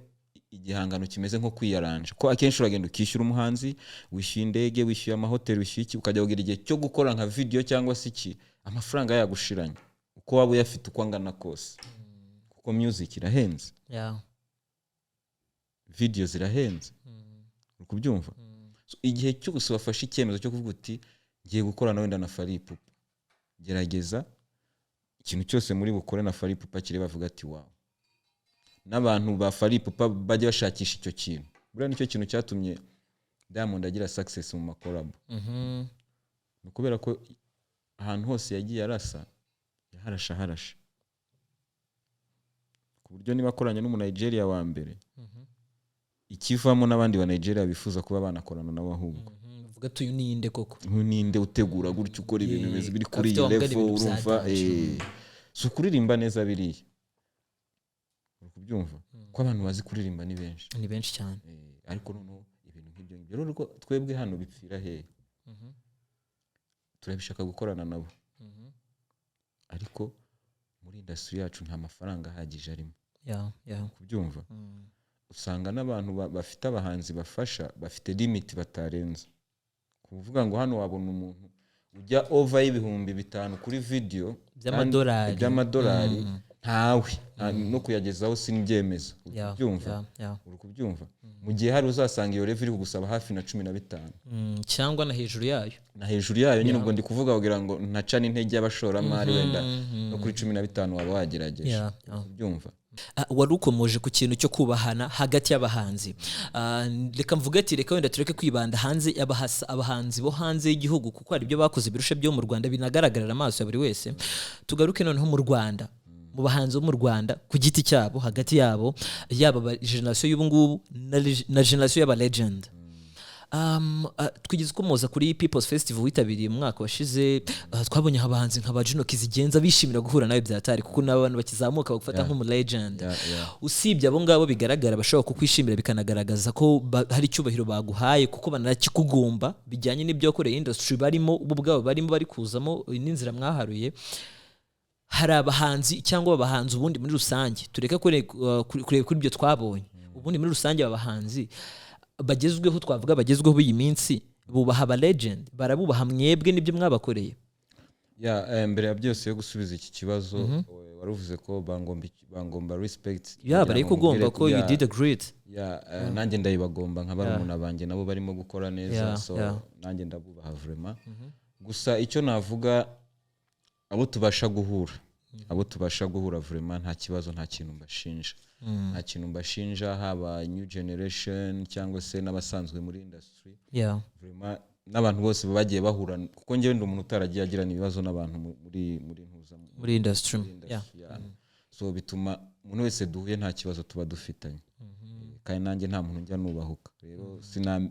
igihangano kimeze nko kwiyaranja, ko akenshi uragenda ukishyura umuhanzi, wishyuye indege, wishyuye amahoteli, wishyuye iki, ukajya kugira igihe cyo gukora nka video cyangwa se iki, amafaranga yagushiranye. Uko waba uyafite, uko angana kose, kuko music irahenze, video zirahenze, uri kubyumva? So, igihe cyose wafashe icyemezo cyo kuvuga uti ngiye gukorana wenda na Fally Ipupa, gerageza ikintu cyose muri bukore na Fally Ipupa kiri bavuga ati "Wow." N'abantu ba Fally Ipupa bajya bashakisha icyo kintu. Buriya nicyo kintu cyatumye Diamond agira success mu ma collabo, ni ukubera ko ahantu hose yagiye arasa yaharashe aharashe, ku buryo niba akoranye n'umu Nigeria wa mbere, ikivamo n'abandi ba Nigeria bifuza kuba banakorana nawe ahubwo. Uvuga ati uyu ninde koko? Uyu ninde utegura gutya, ukora ibintu bimeze biri kuri afite iyi wa mugani level? ibintu bya Urumva, danger. si ukuririmba neza biriya, uri kubyumva ko abantu bazi kuririmba ni benshi. Ni benshi cyane. Ariko noneho ibintu nk'ibyo ngibyo rero, twebwe hano bipfira hehe? Turabishaka gukorana nabo, ariko muri industry yacu nta mafaranga ahagije arimo. Kubyumva, usanga n'abantu bafite abahanzi bafasha bafite limit batarenza, kuvuga ngo hano wabona umuntu ujya over y'5,000 kuri video. By'amadolari. By'amadolari, ntawe. No kuyagezaho simbyemeza. Uri kubyumva? Yeah. Uri kubyumva? Mu gihe hari uzasanga iyo level iri kugusaba hafi na 15. Cyangwa na hejuru yayo. Na hejuru yayo nyine. Ubwo ndi kuvuga kugira ngo ntaca n'intege y'abashoramari, wenda no kuri 15 waba wagerageje. Kubyumva? Wari ukomoje ku kintu cyo kubahana hagati y'abahanzi. Reka mvuge ati reka wenda tureke kwibanda hanze abahanzi bo hanze y'igihugu, kuko hari ibyo bakoze birusha byo mu Rwanda binagaragarira amaso ya buri wese. Tugaruke noneho mu Rwanda, mu bahanzi bo mu Rwanda ku giti cyabo, hagati yabo, yaba generation y'ubu ngubu na generation y'aba legend. Twigeze ukomoza kuri People's Festival witabiriye mu mwaka washize. Twabonye abahanzi nka ba Juno Kizigenza bishimira guhura nawe byatari, kuko n'abantu bakizamuka bagufata nk'umu legend. Usibye abo ngabo bigaragara bashobora kukwishimira, bikanagaragaza ko hari icyubahiro baguhaye, kuko banakikugomba bijyanye n'ibyo wakoreye industry barimo, bo ubwabo barimo bari kuzamo n'inzira mwaharuye. Hari abahanzi cyangwa abahanzi ubundi muri rusange, tureke kureba kuri ibyo twabonye, ubundi muri rusange aba bahanzi bagezweho, twavuga bagezweho b'iyi minsi, bubaha aba legend? Barabubaha mwebwe n'ibyo mwabakoreye? Ya, mbere ya byose yo gusubiza iki kibazo, wari uvuze ko bangomba respect. Ya, kugira ngo barayikugomba nkubwire ko you did a great. Ya, nanjye ndayibagomba nka barumuna banjye, nabo barimo gukora neza. So nanjye ndabubaha vraiment. Gusa icyo navuga, abo tubasha guhura vraiment nta kibazo, nta kintu mbashinja, nta kintu mbashinja, haba new generation cyangwa se n'abasanzwe muri industry. Vraiment n'abantu bose bagiye bahura, kuko njyewe ndi umuntu utaragiye agirana ibibazo n'abantu muri ntuza muri industry. Muri industry, yeah. So bituma umuntu wese duhuye nta kibazo tuba dufitanye. Kandi nanjye nta muntu njya nubahuka. Rero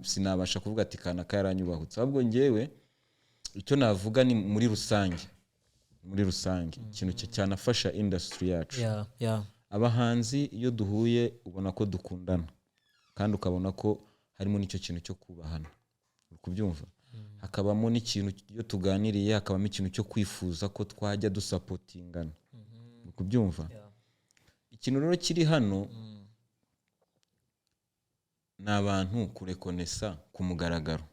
sinabasha kuvuga ati kanaka yaranyubahutse. Ahubwo njyewe icyo navuga ni muri rusange ikintu cyanafasha industry yacu, abahanzi iyo duhuye ubona ko dukundana, kandi ukabona ko harimo n'icyo kintu cyo kubahana, uri kubyumva? Hakabamo n'ikintu, iyo tuganiriye hakabamo ikintu cyo kwifuza ko twajya dusupportingana, uri kubyumva? Ikintu rero kiri hano ni abantu kureconnaissa ku mugaragaro,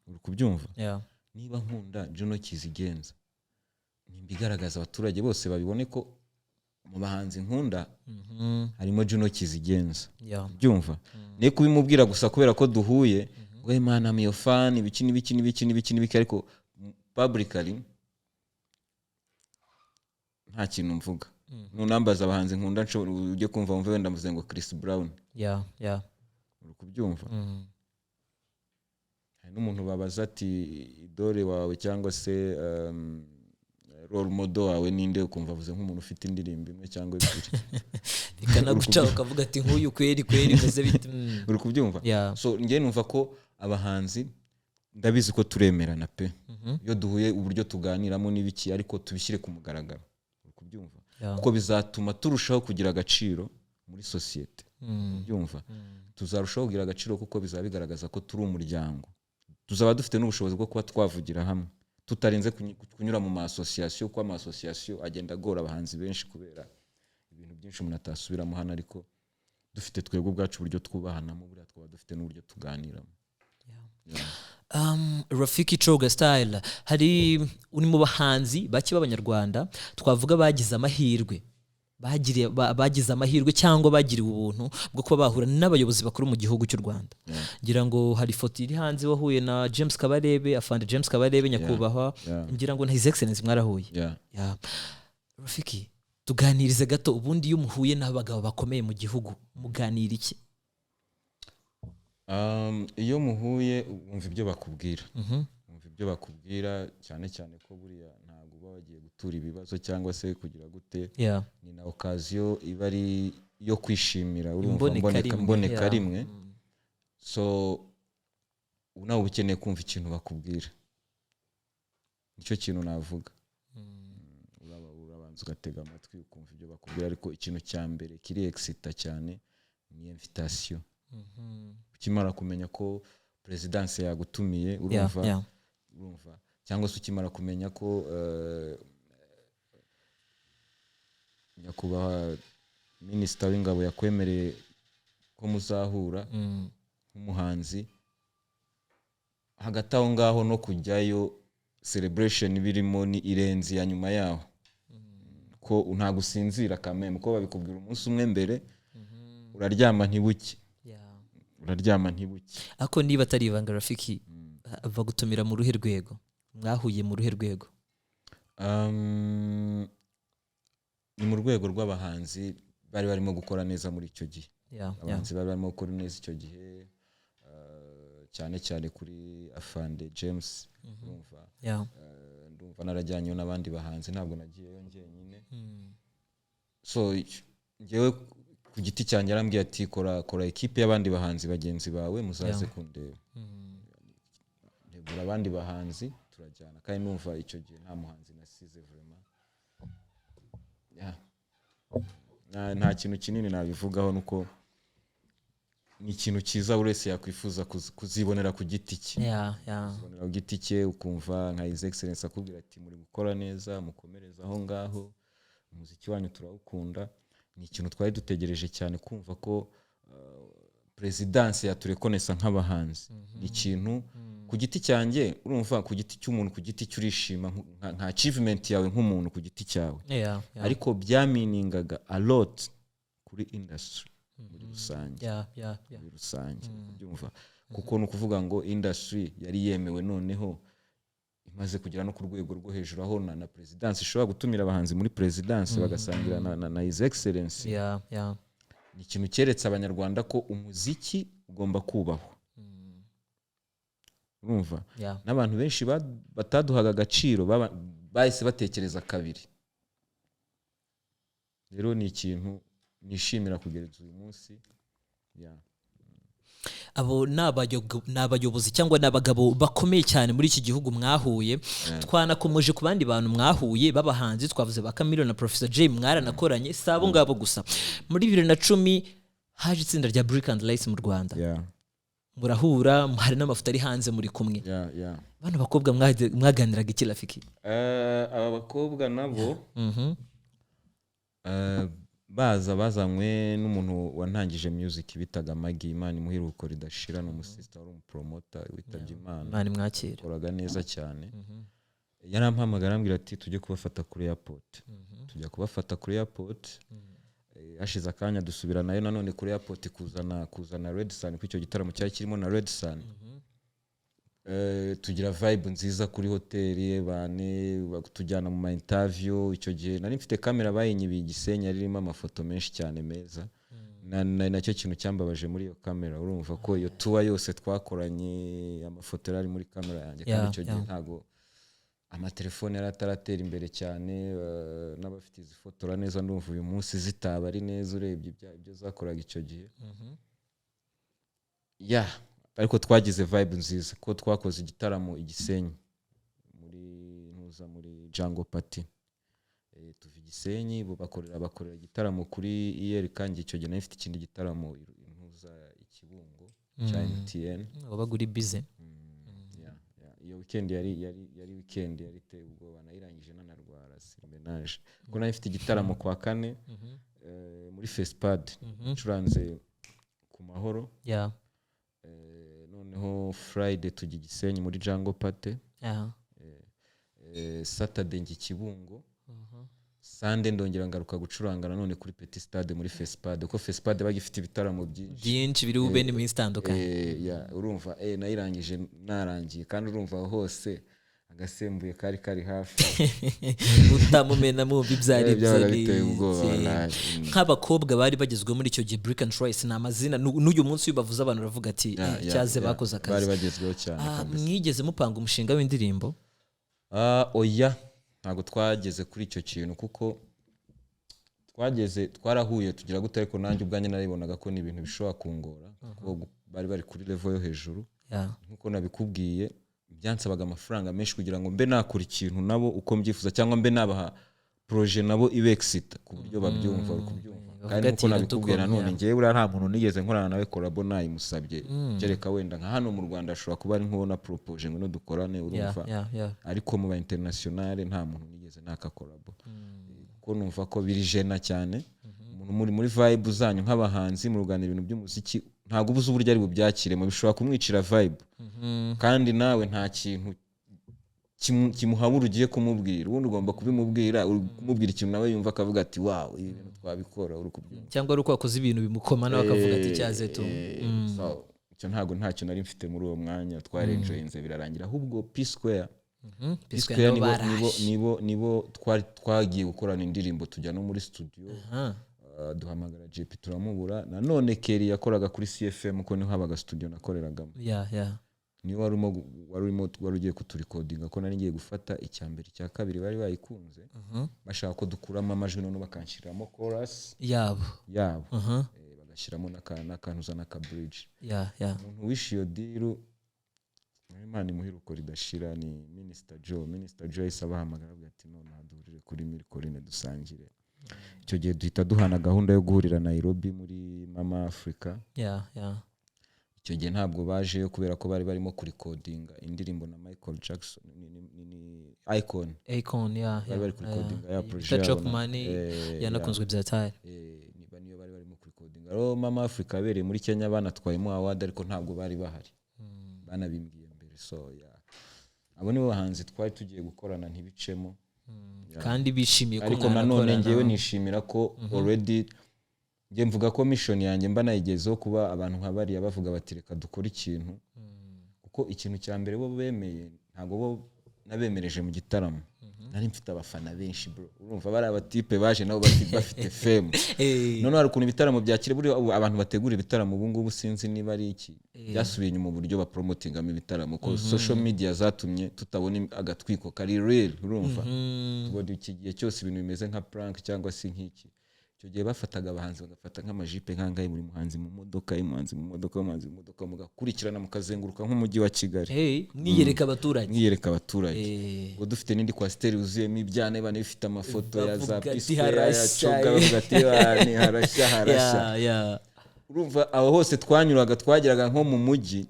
uri kubyumva? Niba nkunda Juno Kizigenza, nimbigaragaza abaturage bose babibone ko mu bahanzi nkunda harimo Juno Kizigenza. Byumva, ne kubimubwira gusa kubera ko duhuye ngo "Hey man, I'm your fan," ibiki n'ibiki n'ibiki n'ibiki n'ibiki, ariko publicly nta kintu mvuga. Nunambaza abahanzi nkunda, nshobora ujye kumva wumve wenda mvuze ngo Chris Brown. Uri kubyumva? Hari n'umuntu babaza ati idole wawe cyangwa se role model wawe ninde, ukumva avuze nk'umuntu ufite indirimbo imwe cyangwa ebyiri. Bikanaguca ukavuga ati nk'uyu kweri kweri bimeze bite? Uri kubyumva? Yeah. So njye numva ko abahanzi, ndabizi ko turemerana pe, iyo duhuye uburyo tuganiramo n'ibiki, ariko tubishyire ku mugaragaro, uri kubyumva? Yeah. Kuko bizatuma turushaho kugira agaciro muri sosiyete. Byumva, tuzarushaho kugira agaciro kuko bizaba bigaragaza ko turi umuryango, tuzaba dufite n'ubushobozi bwo kuba twavugira hamwe tutarinze kunyura mu ma association, kuko ama association agenda agora abahanzi benshi kubera ibintu byinshi umuntu atasubiramo hano. Ariko dufite twebwe ubwacu uburyo twubahanamo, buriya twaba dufite n'uburyo tuganiramo. Yeah. Rafiki Coga Style, hari uri mu bahanzi bake b'Abanyarwanda twavuga bagize amahirwe, bagize amahirwe cyangwa bagiriwe ubuntu bwo kuba bahura n'abayobozi bakuru mu gihugu cy'u Rwanda. Ngira ngo hari ifoto iri hanze wahuye na James Kabarebe, afande James Kabarebe, nyakubahwa. Ngira ngo na His Excellence mwarahuye. Yeah. Yeah. Rafiki, tuganirize gato. Ubundi iyo muhuye n'abagabo bakomeye mu gihugu, muganira iki? Iyo muhuye wumva ibyo bakubwira, wumva ibyo bakubwira, cyane cyane ko buriya ntabwo uba wagiye gutura ibibazo cyangwa se kugira gute. Ni na occasion iba ari iyo kwishimira, urumva. Imboneka rimwe, mboneka rimwe. So ubu nawe uba ukeneye kumva ikintu bakubwira, nicyo kintu navuga. Urabanza ugatega amatwi ukumva ibyo bakubwira, ariko ikintu cya mbere kiri excitant cyane ni invitation. Ukimara kumenya ko perezidanse yagutumiye, urumva, urumva, cyangwa se ukimara kumenya ko nyakubahwa minisita w'ingabo yakwemereye ko muzahura nk'umuhanzi, hagati aho ngaho no kujyayo, celebration birimo ni irenze ya nyuma yaho, ko ntabwo usinzira kameme, ko babikubwira umunsi umwe mbere, uraryama ntibuke. Uraryama ntibuke. Ariko niba atari ibanga, Rafiki, bagutumira mu ruhe rwego? Mwahuye mu ruhe rwego? Ni mu rwego rw'abahanzi bari barimo gukora neza muri icyo gihe. Abahanzi bari barimo gukora neza icyo gihe, cyane cyane kuri afande James, urumva. Ndumva narajyanyeyo n'abandi bahanzi, ntabwo nagiyeyo njyenyine. So njyewe ku giti cyanjye yarambwiye ati: "Kora, kora ekipe y'abandi bahanzi bagenzi bawe, muzaze kundeba." Ntegura abandi bahanzi turajyana, kandi numva icyo gihe nta muhanzi nasize vraiment. Yeah. Nta kintu kinini nabivugaho, nuko ni ikintu cyiza buri wese yakwifuza kuzibonera ku giti cye. Kuzibonera ku giti cye, ukumva nka His Excellence akubwira ati: "Muri gukora neza, mukomereze aho ngaho, umuziki wanyu turawukunda." Ni ikintu twari dutegereje cyane, kumva ko perezidanse yaturekonesa nk'abahanzi. Ni ikintu ku giti cyanjye, urumva, ku giti cy'umuntu, ku giti cye urishima nka achievement yawe nk'umuntu ku giti cyawe, ariko byaminingaga a lot kuri industry muri rusange. Muri rusange, kubyumva, kuko ni ukuvuga ngo industry yari yemewe noneho, imaze kugera no ku rwego rwo hejuru, aho na perezidansi ishobora gutumira abahanzi muri perezidansi bagasangira na His Excellence. Ni ikintu cyeretse Abanyarwanda ko umuziki ugomba kubahwa, urumva. N'abantu benshi bataduhaga agaciro bahise batekereza kabiri. Rero ni ikintu nishimira kugeza uyu munsi, yeah. Abo ni abayobozi cyangwa ni abagabo bakomeye cyane muri iki gihugu mwahuye. Twanakomeje ku bandi bantu mwahuye b'abahanzi, twavuze ba Chameleone na Professor Jay, mwaranakoranye. Si abo ngabo gusa, muri 2010 haje itsinda rya Brick and Lights mu Rwanda, murahura, hari n'amafoto ari hanze muri kumwe. Bano bakobwa mwaganiraga iki, Rafiki? Aba bakobwa nabo baza bazanywe n'umuntu wantangije music bitaga Magi, Imana imuhe iruhuko ridashira. Ni umusista wari umupromota witabye Imana. Imana imwakire. Yakoraga neza cyane. Yarampamagara arambwira ati: "Tujye kubafata kuri airport." Tujya kubafata kuri airport. Hashize akanya dusubira nayo nanone kuri airport kuzana Red Sun, kuko icyo gitaramo cyari kirimo na Red Sun. Tugira vibe nziza kuri hoteli bane, tujyana mu ma interview. Icyo gihe nari mfite kamera, bayinyibiye i Gisenyi, yari irimo amafoto menshi cyane meza. Nacyo kintu cyambabaje muri iyo kamera, urumva ko iyo tour yose twakoranye, amafoto yari ari muri kamera yanjye, kandi icyo gihe ntago amatelefone yari ataratera imbere cyane, n'abafite izifotora neza ndumva uyu munsi zitaba ari neza urebye ibyo zakoraga icyo gihe. Yeah, ariko twagize vibe nziza ko twakoze igitaramo i Gisenyi muri ntuza, muri Jungle Party. Tuva i Gisenyi, bo bakorera igitaramo kuri ER, kandi icyo gihe nari mfite ikindi gitaramo ntuza i Kibungo cya MTN. Wabaga uri busy. Yeah. Iyo weekend yari weekend yari iteye ubwoba, nayirangije nanarwara surmenage, kuko nari mfite igitaramo kwa kane muri Fespad, ncuranze ku Mahoro. Noneho Noneho Friday tujya i Gisenyi muri Jungle Party. Saturday njya i Kibungo. Sunday ndongera ngaruka gucuranga nanone kuri Petit Stade muri Fespad, kuko Fespad bagifite ibitaramo byinshi. Byinshi biri bube n'iminsi itandukanye. Yeah, urumva nayirangije narangiye, kandi urumva aho hose agasembuye kari kari hafi. Utamumena mwumva ibyo ari byo. Byabaga biteye ubwoba, Ni wallahi. Nk'abakobwa bari bagezweho muri icyo gihe, Brick and Trice ni amazina n'uyu munsi iyo bavuze abantu baravuga ati "Cyaze bakoze Bari akazi." bagezweho cyane kabisa. Mwigeze mupanga umushinga w'indirimbo? Ah, oya, ntabwo twageze kuri icyo kintu, kuko twageze twarahuye tugira gute, ariko nanjye ubwanjye naribonaga ko ni ibintu bishobora kungora, kuko bari bari kuri level yo hejuru. Nkuko nabikubwiye, byansabaga amafaranga menshi kugira ngo mbe nakora ikintu nabo uko mbyifuza, cyangwa mbe nabaha projet nabo ibexcita ku buryo babyumva, uri kubyumva? Bavuga Kandi ati, nkuko nabikubwiye "Iradukora," nanone, ngewe buriya nta muntu nigeze nkorana nawe collabo nayimusabye, kereka wenda nka hano mu Rwanda ashobora kuba ari nk'uwo na proposé ngo dukorane, urumva? Ariko mu ba international nta muntu nigeze naka collabo, kuko numva ko biri gênant cyane. Umuntu muri vibe zanyu nk'abahanzi, mu ruganira ibintu by'umuziki, ntabwo uba uzi uburyo ari bubyakiremo, bishobora kumwicira vibe, kandi nawe nta kintu kimuhabura ugiye kumubwira. Ubundi ugomba kubimubwira, uri kumubwira ikintu nawe yumva akavuga ati: "Wow, ibi bintu twabikora," uri kubyumva? Cyangwa ari uko wakoze ibintu bimukoma, nawe akavuga ati: "Cyaze tu." So, icyo ntabwo ntacyo nari mfite muri uwo mwanya. Twarenjoyinze birarangira. Ahubwo P Square, P P Square nabo nibo, baraje. nibo twari twagiye gukorana indirimbo, tujya no muri studio. Duhamagara JP turamubura. Nanone Kelly yakoraga kuri CFM, ko niho habaga studio nakoreragamo. Niwe wari urimo wari ugiye kuturecordinga, ko nari ngiye gufata icya mbere, icya kabiri bari bayikunze, bashaka ko dukuramo amajwi, noneho bakanshyiramo chorus yabo. Yabo. Bagashyiramo n'akantuza n'aka bridge. Umuntu wishe iyo deal, Imana imuhiruko ridashira, ni Minister Joe. Minister Joe yahise abahamagara, avuga ati: "Nonaha duhurire kuri Mille Collines dusangire." Icyo gihe duhita duhana gahunda yo guhurira Nairobi muri Mama Africa. Icyo gihe ntabwo bajeyo kubera ko bari barimo kurecordinga indirimbo na Michael Jackson, ni Icon. Akon, yeah. Bari bari kurecordinga ya projet Bita yabo Chop Money, yanakunzwe bya tari. Niba niyo bari barimo kurecordinga rero. Mama Africa yabereye muri Kenya, banatwayemo award, ariko ntabwo bari bahari, banabimbwiye mbere. So yeah. Abo nibo bahanzi twari tugiye gukorana ntibicemo. Kandi bishimiye ko Ariko nanone mwanakorana. ngewe nishimira ko already njye mvuga ko mission yanjye mba nayigezeho, kuba abantu nka bariya bavuga bati: "Reka dukore ikintu," kuko ikintu cya mbere bo bemeye, ntabwo bo nabemereje mu gitaramo, nari mfite abafana benshi bro. Urumva bari abatipe baje nabo bafite fame. Noneho hari ukuntu ibitaramo byakira, buriya ubu abantu bategura ibitaramo ubu ngubu, sinzi niba ari iki, byasubiye inyuma uburyo bapromotingamo ibitaramo, ko social media zatumye tutabona agatwiko kari real. Urumva tubona iki gihe cyose ibintu bimeze nka prank cyangwa se nk'iki. Icyo gihe bafataga abahanzi, bagafata nk'amajipe nk'angahe, buri muhanzi mu modoka, y'umuhanzi mu modoka, y'umuhanzi mu modoka, mugakurikirana mukazenguruka nk'umujyi wa Kigali. Hey, mwiyereka abaturage. Mwiyereka abaturage. Ubwo dufite n'indi coaster yuzuyemo ibyana bana bifite amafoto ya za Bavuga ati, P Square ya "Harashya." Coga, bavuga ati: "Ah, ni harashya, harashya." Urumva aho hose twanyuraga, twageraga nko mu mujyi,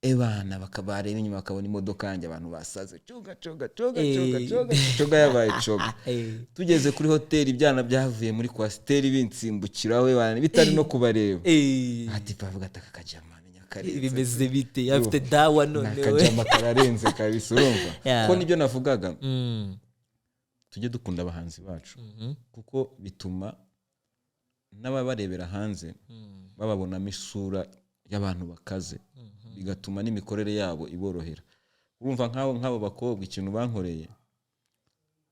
ebana bakabareba inyuma bakabona imodoka yanjye, abantu basaze: "Coga, Coga, Coga, Coga, Coga, Coga," yabaye Coga. Tugeze kuri hoteli, ibyana byavuye muri coaster binsimbukiraho, ebana bitari no kubareba. Ati bavuga ati: "Aka kajama menya karenze." Bimeze bite? Afite dawa none we. Akajama kararenze kabisa, urumva? Ko nibyo navugaga, tujye dukunda abahanzi bacu, kuko bituma n'ababarebera hanze bababonamo isura y'abantu bakaze, bigatuma n'imikorere yabo iborohera. Urumva nk'abo bakobwa ikintu bankoreye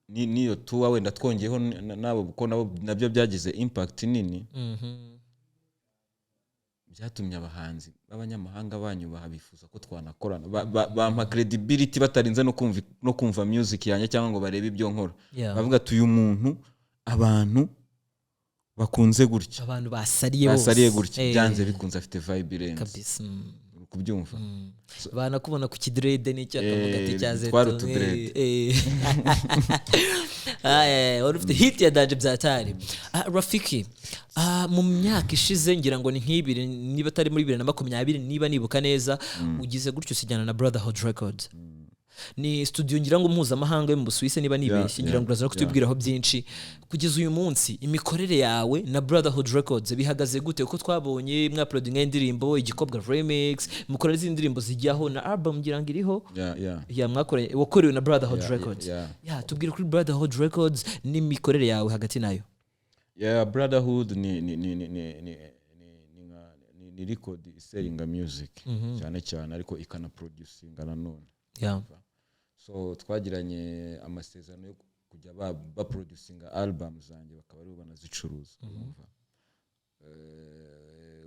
niyo tuwa wenda twongeyeho nabo, kuko nabo nabyo byagize impact nini. Byatumye abahanzi b'abanyamahanga banyubaha, bifuza ko twanakorana. Bampa credibility batarinze no kumva music yanjye cyangwa ngo barebe ibyo nkora. Bavuga ati: "Uyu muntu abantu bakunze gutya, abantu basariye bose, basariye gutya, byanze bikunze afite vibe irenze." Kabisa. Uri kubyumva? Banakubona ku kidread n'icyo, akavuga ati: "Cyaze." Twari utudread. Wari ufite hit ya danger byatari. Rafiki, mu myaka ishize, ngira ngo ni nk'ibiri, niba atari muri 2020, niba nibuka neza, ugize gutyo usijyana na Brotherhood Records. Ni studio ngira ngo mpuzamahanga yo mu Busuwisi, niba nibeshye. Ngira ngo uraza no kutubwiraho byinshi. Kugeza uyu munsi, imikorere yawe na Brotherhood Records bihagaze gute? Kuko twabonye mwauploadinga indirimbo Igikobwa Remix, mukora n'izindi ndirimbo zijyaho na album ngira ngo iriho. Yeah. Ya, mwakoranye, wakorewe na Brotherhood Records. Yeah. Ya, tubwire kuri Brotherhood Records n'imikorere yawe hagati nayo. Yeah, Brotherhood ni record isellinga music cyane cyane, ariko ikanaproducinga nanone. So twagiranye amasezerano yo kujya baproducinga album zanjye, bakaba aribo banazicuruza, urumva.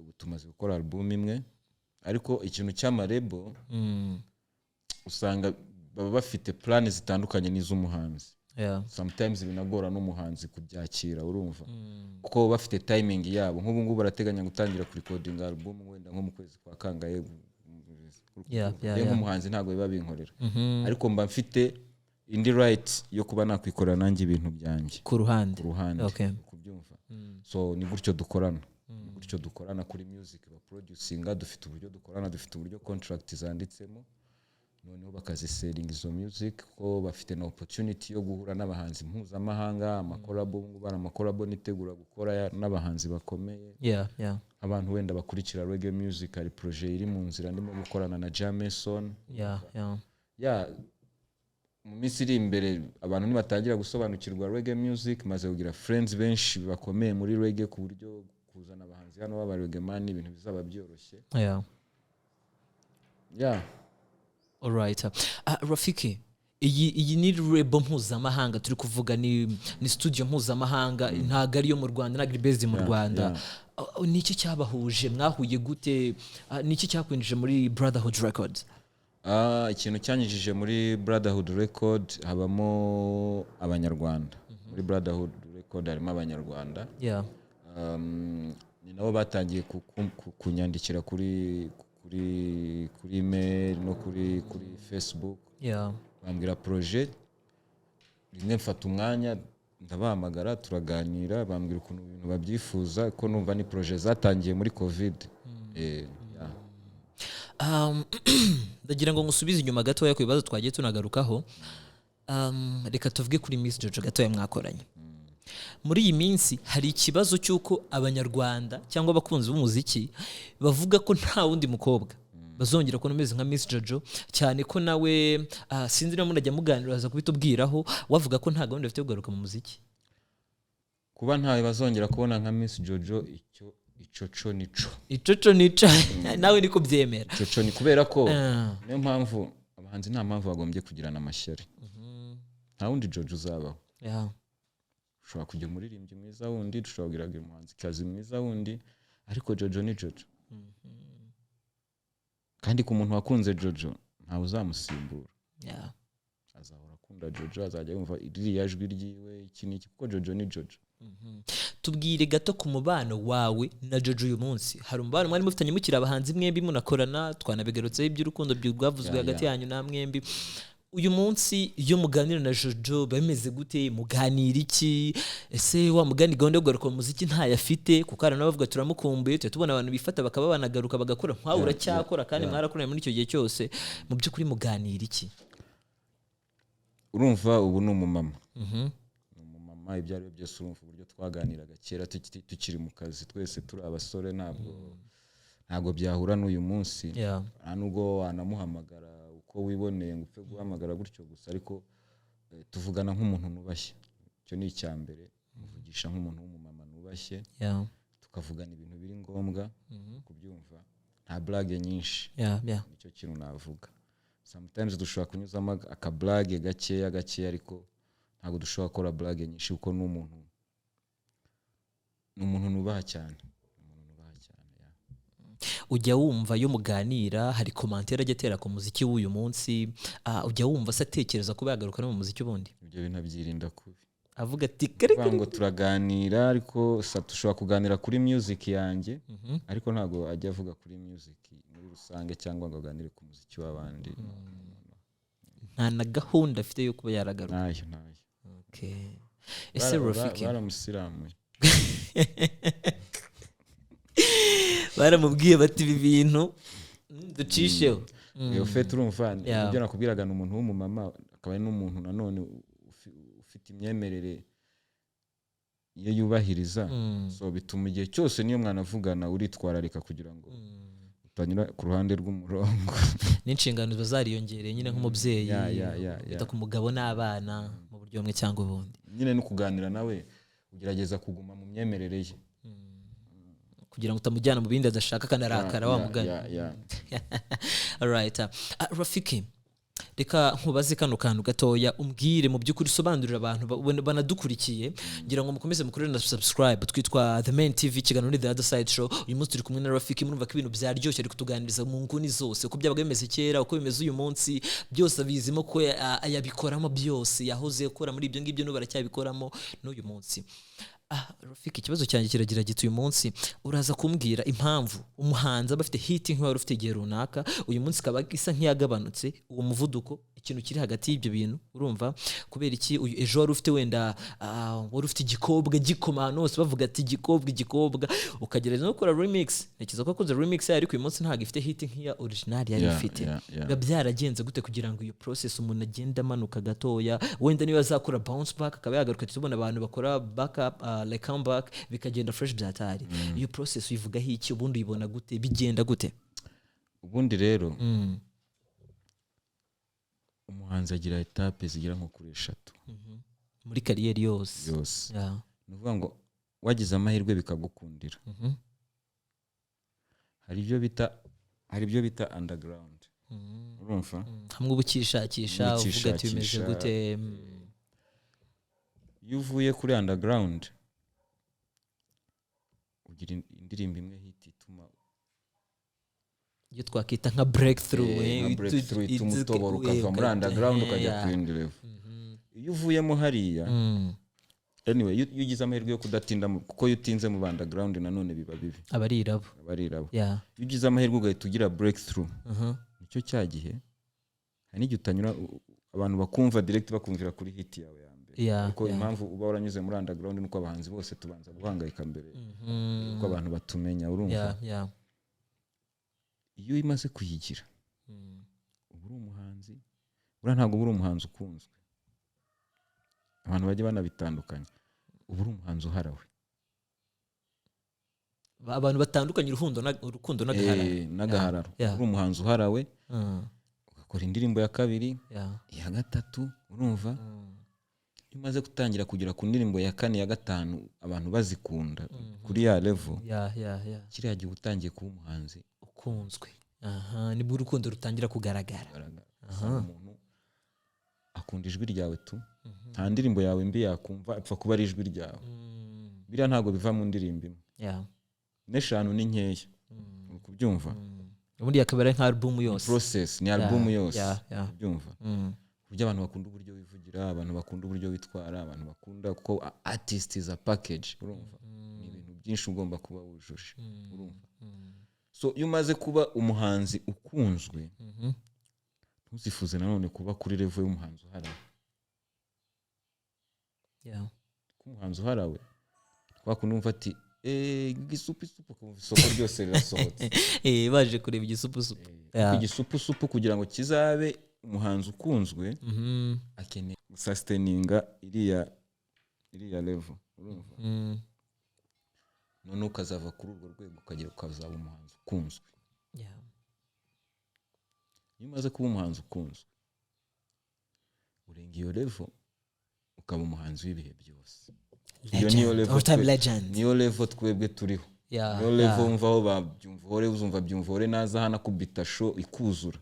Ubu tumaze gukora album imwe, ariko ikintu cy'amalabel usanga baba bafite plan zitandukanye n'iz'umuhanzi. Sometimes binagora n'umuhanzi kubyakira, urumva, kuko baba bafite timing yabo. Nk'ubu ngubu barateganya gutangira kurecordinga album wenda nko mu kwezi kwa kangahe. Rero nk'umuhanzi ntabwo biba binkorera, ariko mba mfite indi right yo kuba nakwikorera nanjye ibintu byanjye ku ruhande. Ku ruhande. Kubyumva. So ni gutyo dukorana, ni gutyo dukorana kuri music baproducinga. Dufite uburyo dukorana, dufite uburyo contract zanditsemo, noneho bakazisellinga izo music, ko bafite na opportunity yo guhura n'abahanzi mpuzamahanga, amacollabo. Ubu ngubu hari amacollabo nitegura gukora n'abahanzi bakomeye. Abantu wenda bakurikira reggae music, hari projet iri mu nzira ndimo gukorana na Jameson. Ya, mu minsi iri imbere abantu nibatangira gusobanukirwa reggae music, maze kugira friends benshi bakomeye muri reggae, ku buryo kuzana abahanzi hano b'aba reggae man ibintu bizaba byoroshye. Yeah. Alright. Rafiki, iyi ni label mpuzamahanga turi kuvuga, ni studio mpuzamahanga, ntabwo ari iyo mu Rwanda, ntabwo ari based mu Rwanda. Ni iki cyabahuje? Mwahuye gute? Ni iki cyakwinjije muri Brotherhood Records? Ikintu cyanyinjije muri Brotherhood Record, habamo Abanyarwanda. Muri Brotherhood Record harimo Abanyarwanda. Ni nabo batangiye kunyandikira kuri email no kuri Facebook, bambwira projet. Rimwe mfata umwanya ndabahamagara, turaganira, bambwira ukuntu ibintu babyifuza, ko numva ni projet zatangiye muri COVID. Yeah. Ndagira ngo ngusubize inyuma gatoya ku bibazo twagiye tunagarukaho. Reka tuvuge kuri Miss Jojo gatoya mwakoranye. Muri iyi minsi hari ikibazo cy'uko Abanyarwanda cyangwa abakunzi b'umuziki bavuga ko nta wundi mukobwa bazongera kubona umeze nka Miss Jojo, cyane ko nawe, sinzi niba munajya muganira, aza kubitubwiraho, wavuga ko nta gahunda afite yo kugaruka mu muziki. Kuba ntawe bazongera kubona nka Miss Jojo, icyo ico nico. Icoco nica nawe niko byemera. Ico co ni kubera ko niyo mpamvu abahanzi nta mpamvu bagombye kugirana amashyari. Nta wundi Jojo uzabaho. Ushobora kugira umuririmbyi mwiza wundi, dushobora kugira umuhanzikazi mwiza wundi, ariko Jojo ni Jojo. Kandi ku muntu wakunze Jojo, ntawe uzamusimbura. Azahora akunda Jojo, azajya yumva ririya jwi ryiwe, iki n'iki, kuko Jojo ni Jojo. Tubwire gato ku mubano wawe na Jojo uyu munsi. Hari umubano mwari mufitanye mukiri abahanzi mwembi munakorana, twanabigarutseho iby'urukundo rwavuzwe hagati yanyu na mwembi. Uyu munsi iyo muganira na Jojo biba bimeze gute? Muganira iki? Ese wa mugani gahunda yo kugaruka mu muziki ntayo afite? Kuko hari n'abavuga turamukumbuye, tujya tubona abantu bifata bakaba banagaruka bagakora nkawe. Uracyakora kandi mwarakoranye muri icyo gihe cyose. Mu by'ukuri muganira iki? Urumva, ubu ni umumama, ni umumama. Ibyo ari byo byose, urumva uburyo twaganiraga kera tukiri mu kazi twese turi abasore, ntabwo byahura n'uyu munsi. Nta nubwo wanamuhamagara uko wiboneye ngo upfe guhamagara gutyo gusa, ariko tuvugana nk'umuntu nubashye. Icyo ni icya mbere, muvugisha nk'umuntu w'umumama nubashye. Tukavugana ibintu biri ngombwa kubyumva, nta blague nyinshi. Nicyo kintu navuga. Sometimes dushobora kunyuzamo akablague gakeya gakeya, ariko ntabwo dushobora gukora blague nyinshi, kuko ni umuntu nubaha cyane, ni umuntu nubaha cyane, yeah. Ujya wumva iyo muganira hari commentaire ajya atera ku muziki w'uyu munsi? Ujya wumva se atekereza kuba yagaruka no mu muziki ubundi? Ibyo bintu abyirinda kubi. Avuga ati kare. Kuvuga ngo turaganira, ariko sa dushobora kuganira kuri music yanjye, ariko ntabwo ajya avuga kuri music muri rusange cyangwa ngo aganire ku muziki w'abandi. No, no, no, no. Nta na gahunda afite yo kuba yaragaruka? Ntayo, ntayo. Okay. Ese Rafiki, Baramusiramuye. Baramubwiye bati ibi bintu ducisheho. Ufite, urumva, ibyo nakubwiraga, ni umuntu w'umumama, akaba ari n'umuntu nanone ufite imyemerere ye yubahiriza. So bituma igihe cyose niyo mwanavugana uritwararika kugira ngo utanyura ku ruhande rw'umurongo. N'inshingano ziba zariyongereye nyine nk'umubyeyi, Yeah. kwita ku mugabo n'abana mu buryo bumwe cyangwa ubundi. Nyine no kuganira nawe ugerageza kuguma mu myemerere ye. Kugira ngo utamujyana mu bindi adashaka kandi arakara wa mugani. Yeah. Alright. Rafiki, reka nkubaze kano kantu gatoya, umbwire mu by'ukuri, usobanurire abantu banadukurikiye. Ngira ngo mukomeze mukorere na subscribe. Twitwa The Main TV, ikiganiro ni The Other Side Show. Uyu munsi turi kumwe na Rafiki. Murumva ko ibintu byaryoshye, ari kutuganiriza mu nguni zose, uko byabaga bimeze kera, uko bimeze uyu munsi, byose abizimo ko yabikoramo byose, yahoze akora muri ibyo ngibyo, n'ubu aracyabikoramo n'uyu munsi. Rafiki, ikibazo cyanjye kiragira giti: uyu munsi uraza kumbwira impamvu umuhanzi aba afite hit nk'iyo wari ufite igihe runaka, uyu munsi ikaba isa nk'iyagabanutse uwo muvuduko, ikintu kiri hagati y'ibyo bintu. Urumva kubera iki uyu ejo wari ufite wenda wari ufite igikobwa gikoma ahantu hose, bavuga ati igikobwa, igikobwa, ukagerageza no gukora remix, ntekereza ko wakoze remix yayo, ariko uyu munsi ntabwo ifite hit nk'iya original yari ifite. Biba byaragenze gute kugira ngo iyo process umuntu agende amanuka gatoya, wenda niba azakora bounce back akaba yagaruka, tubona abantu bakora backup, like comeback, bikagenda fresh byatari? Iyo process uyivugaho iki? Ubundi uyibona gute? Bigenda gute? Ubundi rero umuhanzi agira étape zigera nko kuri eshatu. Muri carrière yose? Yose. Ni ukuvuga ngo wagize amahirwe bikagukundira, hari ibyo bita underground, urumva? Hamwe uba ukishakisha, uvuga ati bimeze Ukishakisha. gute? Iyo uvuye kuri underground ugira indirimbo imwe hit ituma Iyo twakwita nka breakthrough. Nka breakthrough ituma utobora, ukava muri underground ukajya ku yindi level. Iyo uvuyemo hariya, anyway, iyo ugize amahirwe yo kudatinda kuko iyo utinze mu underground nanone biba bibi. Aba ari irabo. Aba ari irabo. Iyo ugize amahirwe ugahita ugira breakthrough, nicyo cya gihe hari n'igihe utanyura abantu bakumva direct, bakumvira kuri hit yawe ya mbere. Kuko impamvu uba waranyuze muri underground nuko abahanzi bose tubanza guhangayika mbere uko abantu batumenya, urumva? Yeah. Iyo umaze kuyigira, uba uri umuhanzi. Buriya ntabwo uba uri umuhanzi ukunzwe, abantu bajya banabitandukanya. Uba uri umuhanzi uharawe. Abantu batandukanye urukundo n'agahararo. N'agahararo. Uri umuhanzi uharawe, ugakora indirimbo ya kabiri, iya gatatu, urumva? Iyo umaze gutangira kugera ku ndirimbo ya kane, ya gatanu, abantu bazikunda kuri ya level, kiriya gihe utangiye kuba umuhanzi ukunzwe. Aha nibwo urukundo rutangira kugaragara. Kugaragara. Usanga umuntu akunda ijwi ryawe tu, nta ndirimbo yawe mbi yakumva, apfa kuba ari ijwi ryawe. Biriya ntabwo biva mu ndirimbo imwe, n'eshanu ni nkeya, uri kubyumva? Ubundi yakaba ari nka album yose. Process ni album yose, kubyumva? Uburyo abantu bakunda uburyo wivugira, abantu bakunda uburyo witwara, abantu bakunda kuko artist is a package, urumva? Ni ibintu byinshi ugomba kuba wujuje, urumva? So iyo umaze kuba umuhanzi ukunzwe, ntuzifuze nanone kuba kuri level y'umuhanzi uharawe. Kuko umuhanzi uharawe kwa kundi wumva ati "Eh, igisupusupu", ukumva isoko ryose rirasohotse. Baje kureba igisupusupu. Igisupusupu kugira ngo kizabe umuhanzi ukunzwe, akeneye gusustaininga iriya level, urumva? Noneho ukazava kuri urwo rwego ukagera ukazaba umuhanzi ukunzwe. Iyo umaze kuba umuhanzi ukunzwe, urenga iyo level ukaba umuhanzi w'ibihe byose. Iyo niyo Legend. level All time legend. Niyo level twebwe turiho. Niyo level wumvaho ba Byumvuhore, uzumva Byumvuhore naza hano akubita show ikuzura.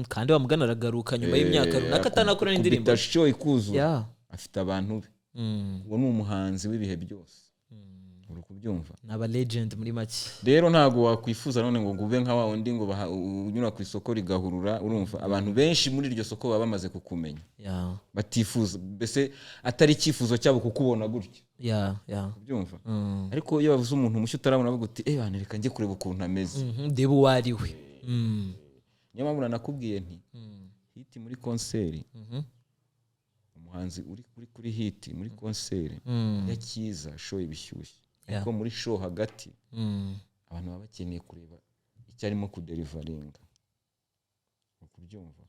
Kandi wa mugani aragaruka nyuma y'imyaka runaka atanakora n'indirimbo. Akubita show ikuzura. Afite abantu be. Uwo ni umuhanzi w'ibihe byose, uri kubyumva? Ni aba legend muri make. Rero ntabwo wakwifuza none ngo ube nka wa wundi ngo unyura ku isoko rigahurura, urumva? Abantu benshi muri iryo soko baba bamaze kukumenya, batifuza mbese, atari icyifuzo cyabo kukubona gutya, kubyumva? Ariko iyo bavuze umuntu mushya utarabona, bavuga uti "Eh bana, reka njye kureba ukuntu ameze." Ndebe uwo ari we. Niyo mpamvu nanakubwiye nti hit muri concert, umuhanzi uri kuri hit muri concert ya cyiza show ibishyushye, ariko muri show hagati abantu baba bakeneye kureba icyo arimo kudeliveringa. Uri kubyumva?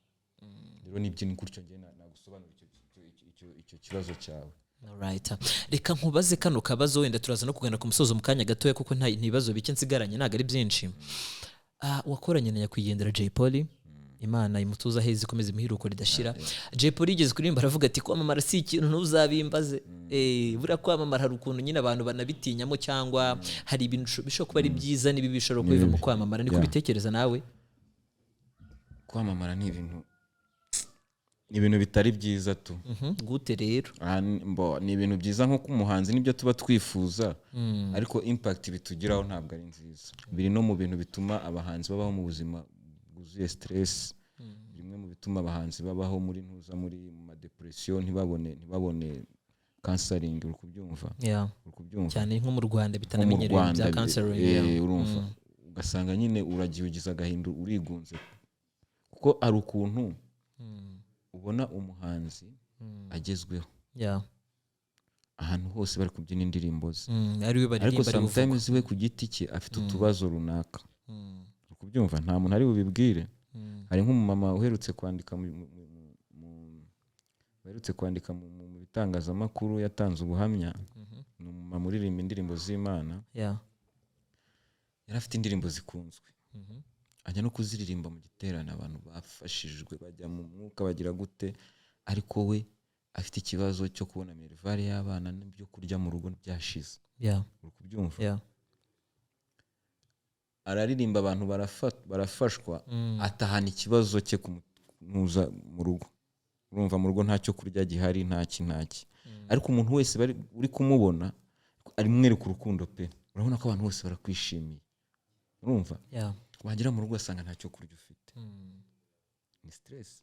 Rero nibyo, ni gutyo njye nagusobanura icyo kibazo cyawe. Alright. Reka nkubaze kano kabazo, wenda turaza no kugana ku musozo mu kanya gatoya, kuko nta ibibazo bike nsigaranye, ntabwo ari byinshi. Wakoranye na nyakwigendera Jay Polly, Imana imutuza heza, ikomeze imuhiruko ridashira. Jay Polly yigeze kuririmba aravuga ati: "Kwamamara si ikintu, ntuzabimbaze." Buriya kwamamara hari ukuntu nyine abantu banabitinyamo, cyangwa hari ibintu bishobora kuba ari byiza n'ibibi bishobora kuba biva mu kwamamara. Niko ubitekereza nawe? Kwamamara ni ibintu bitari byiza tu. Gute rero? Aha ni ibintu byiza nko umuhanzi nibyo tuba twifuza, ariko impact bitugiraho ntabwo ari nziza. Biri no mu bintu bituma abahanzi babaho mu buzima bwuzuye stress, bimwe mu bituma abahanzi babaho muri ntuza, muri mu madepression, ntibabone counseling. Uri kubyumva? Yeah. Uri kubyumva? Cyane nko mu Rwanda Nko mu bitanamenyerewe Rwanda bya counseling, yeah. Urumva, ugasanga nyine uragiye ugize agahinda, urigunze, kuko hari ukuntu ubona umuhanzi agezweho, ahantu hose bari kubyina indirimbo ze, Ari we ariko baririmba, ari we uvugwa. sometimes we ku giti cye afite utubazo runaka. Uri kubyumva? Nta muntu ari bubibwire. Hari nk'umumama uherutse kwandika mu bitangazamakuru, yatanze ubuhamya. Ni umumama uririmba indirimbo z'Imana. Yari afite indirimbo zikunzwe, ajya no kuziririmba mu giterane, abantu bafashijwe, bajya mu mwuka, bagira gute, ariko we afite ikibazo cyo kubona minerval y'abana n'ibyo kurya mu rugo byashize. Uri kubyumva? Yeah. Araririmba, abantu barafashwa, atahana ikibazo cye kumuza mu rugo. Urumva, mu rugo nta cyo kurya gihari, ntaki ntaki, ariko umuntu wese uri kumubona arimwereka urukundo pe. Urabona ko abantu bose barakwishimiye, urumva? Yeah. Wagera mu rugo ugasanga nta cyo kurya ufite. Ni stress.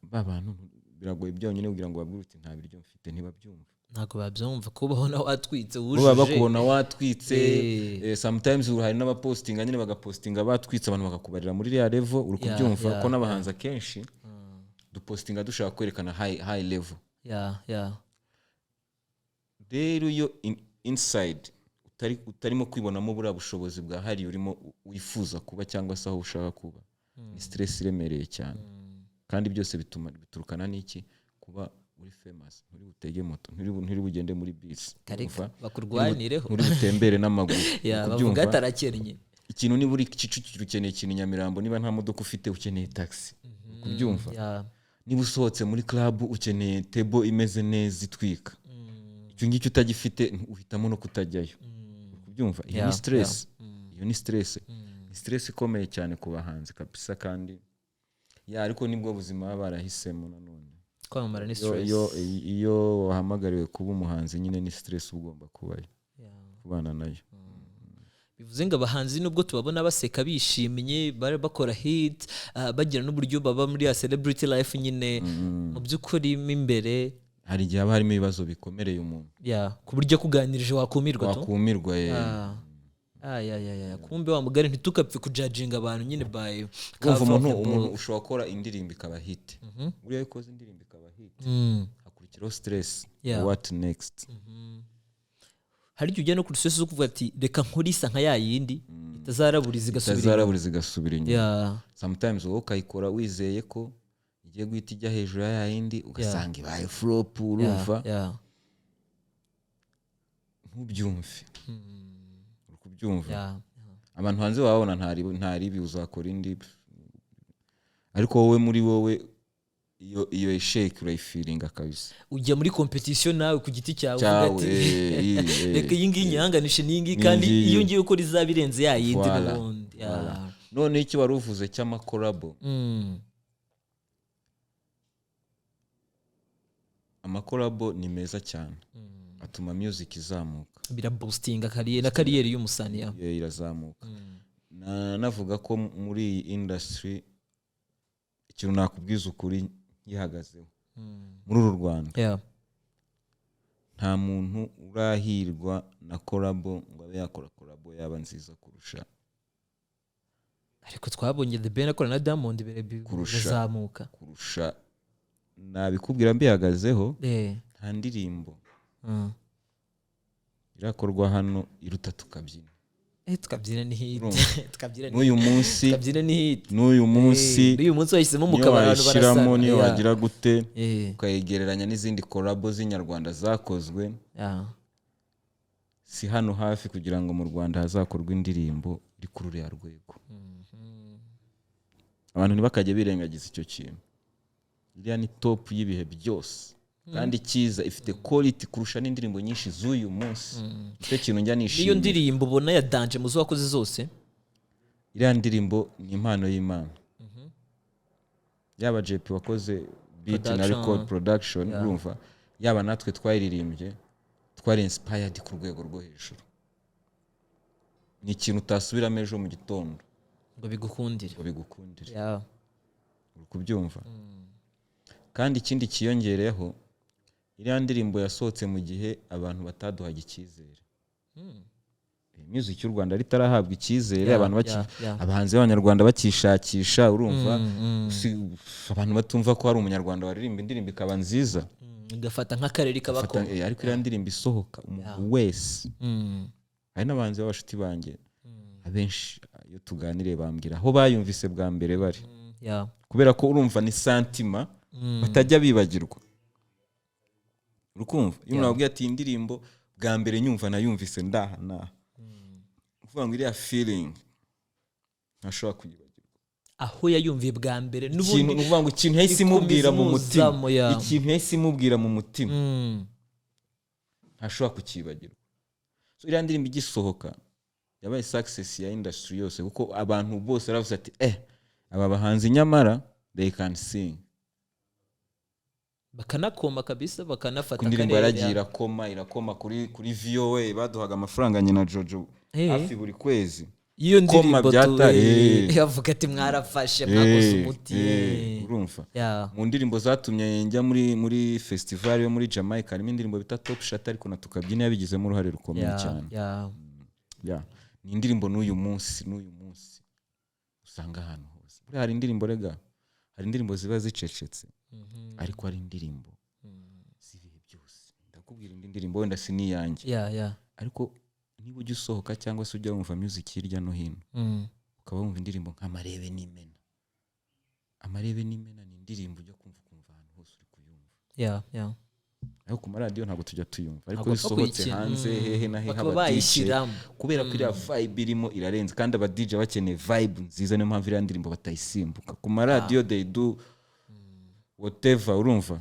Ba bantu biragoye byonyine kugira ngo babwire uti: "Nta biryo mfite." Ntibabyumva. Ntabwo babyumva, kubaho nawe watwitse Bo wujuje. baba bakubona watwitse. Sometimes hari n'abapostinga nyine, bagapostinga batwitse, abantu bakakubarira muri iriya level. Uri kubyumva? Ko n'abahanzi akenshi dupostinga dushaka kwerekana high level. Rero iyo inside utarimo kwibonamo buriya bushobozi bwa hariya urimo wifuza kuba cyangwa se aho ushaka kuba, ni stress iremereye cyane. Kandi byose bituma biturukana n'iki? Kuba uri famous, nturi butege moto, nturi bugende muri bisi. Kareka Urumva? bakurwanireho. Nturi butembere n'amaguru. Yeah, Uri bavuga kubyumva? atarakennye. Ikintu, niba uri Kicukiro ukeneye ikintu i Nyamirambo, niba nta modoka ufite ukeneye taxi. Uri kubyumva? Yeah. Niba usohotse muri club ukeneye table imeze neza itwika, icyo ngicyo utagifite uhitamo no kutajyayo. Uri kubyumva? Iyo ni stress. Iyo ni stress, ni stress ikomeye cyane ku bahanzi kabisa. Kandi ya, ariko nibwo buzima baba barahisemo nanone. Kwamamara ni Iyo stress. Iyo wahamagariwe kuba umuhanzi nyine ni stress uba ugomba kubayo, kubana nayo. Bivuze ngo abahanzi, nubwo tubabona baseka, bishimye, bari bakora hit, bagira n'uburyo baba muri ya celebrity life nyine, mu by'ukuri mo imbere hari igihe haba harimo ibibazo bikomereye umuntu. Yeah, ku buryo kuganirije wakumirwa tu. Wakumirwa. Ah, ya. Kumbe wa mugari, ntitukapfe kujudginga abantu nyine by Urumva, cover of umuntu the book. umuntu ushobora gukora indirimbo ikaba hit. Buriya iyo ukoze indirimbo ikaba hit, hakurikiraho stress. What next? Hari igihe ujya no kuri stress zo kuvuga ati: "Reka nkore isa nka ya yindi, itazaraburiza igasubira inyuma." Itazaraburiza igasubira inyuma. Sometimes wowe ukayikora wizeye ko igiye guhita ijya hejuru ya yindi, ugasanga ibaye flop. Urumva? Yeah. Ntubyumve. Uri kubyumva? Yeah. Abantu hanze babona nta ribi, uzakora indi, ariko wowe muri wowe iyo échec urayifeelinga kabisa. Ujya muri competition nawe ku giti cyawe, uvuga Cyawe, ati: "Reka iyi ngiyi nyihanganishe n'iyi ngiyi, kandi N'iyi ngiyi. iyo ngiye gukora izaba irenze ya yindi Voilà, n'ubundi." Yeah. voilà. Noneho icyo wari uvuze cy'amacollabo, amacollabo ni meza cyane, atuma music izamuka. Biraboostinga career na career y'umusani, yeah. Yeah, irazamuka. Navuga ko muri iyi industry, ikintu nakubwiza ukuri ngihagazeho muri uru Rwanda, nta muntu urahirwa na collabo ngo abe yakora collabo yaba nziza kurusha Ariko twabonye The Ben akora na Diamond birazamuka. Kurusha, nabikubwira mbihagazeho, nta ndirimbo irakorwa hano iruta Tukabyina. Tukabyina ni hit. Urumva? Tukabyina ni N'uyu munsi, Tukabyina ni hit. n'uyu munsi, N'uyu munsi wahisemo mu niyo kabari abantu wayishyiramo, barasara. niyo wagira gute, ukayegereranya n'izindi collabo z'inyarwanda zakozwe, si hano hafi kugira ngo mu Rwanda hazakorwe indirimbo iri kuri ruriya rwego. Abantu ntibakajye birengagiza icyo kintu. Iriya ni top y'ibihe byose, kandi cyiza, ifite quality kurusha n'indirimbo nyinshi z'uyu munsi. Nicyo kintu njya Niyo nishimira. ndirimbo ubona ya danger mu zo wakoze zose? Iriya ndirimbo ni impano y'Imana. Yaba JP wakoze beat na Production. record production, urumva, yaba natwe twayiririmbye, twari inspired ku rwego rwo hejuru. Ni ikintu utasubiramo ejo mu gitondo ngo bigukundire. Ngo bigukundire. Uri kubyumva? Kandi ikindi kiyongereyeho, iriya ndirimbo yasohotse mu gihe abantu bataduhaga icyizere, music y'u Rwanda ritarahabwa icyizere, abantu abahanzi b'abanyarwanda bakishakisha, urumva? Abantu batumva ko hari umunyarwanda waririmba indirimbo ikaba nziza. Igafata nk'akarere kabako. Ariko iriya ndirimbo isohoka, umuntu wese, hari n'abahanzi b'abashuti banjye abenshi iyo tuganiriye bambwira aho bayumvise bwa mbere bari, kubera ko urumva ni sentiment batajya bibagirwa. Urukumva iyo umuntu ababwiye ati: "Iyi ndirimbo bwa mbere nyumva nayumvise ndaha naha," ukuvuga ngo iriya feeling ntashobora kuyibagirwa. Aho yayumviye bwa mbere Ikintu, n'ubundi ni ukuvuga ngo ikintu yahise imubwira mu mutima, ikomeza imuzamo, yeah. ikintu yahise imubwira mu mutima, ntashobora kukibagirwa. So iriya ndirimbo igisohoka yabaye success ya industry yose, kuko abantu bose baravuze ati: "Aba bahanzi nyamara they can sing." Bakanakoma kabisa, bakanafata Ku indirimbo akarere, yaragiye irakoma, irakoma kuri VOA, baduhaga amafaranga nyina Jojo hafi buri kwezi. Iyo Koma ndirimbo tu yavuga ati: "Mwarafashe, mwakoze umuti." Urumva, Yeah. mu ndirimbo zatumye njya muri festival yo muri Jamaica harimo indirimbo bita Top Shot, ariko na Tukabyina yabigizemo uruhare rukomeye cyane. Yeah. Ni indirimbo n'uyu munsi usanga ahantu hose. Buriya hari indirimbo rega, hari indirimbo ziba zicecetse, ariko hari indirimbo z'ibihe byose. Ndakubwira indi ndirimbo, wenda si n'iyanjye, ariko niba ujya usohoka cyangwa se ujya wumva music hirya no hino, ukaba wumva indirimbo nk'Amarebe n'Imena. Amarebe n'Imena ni indirimbo ujya kumva ukumva ahantu hose uri kuyumva, ariko ku maradiyo ntabwo tujya tuyumva, ariko Ntabwo iyo bapfa isohotse kuyikina. hanze, hehe na hehe, Bakaba aba DJ, bayishyiramo. kubera ko iriya vibe irimo irarenze, kandi aba DJ bakeneye vibe nziza, niyo mpamvu iriya ndirimbo batayisimbuka. Ku maradiyo they do whatever, urumva,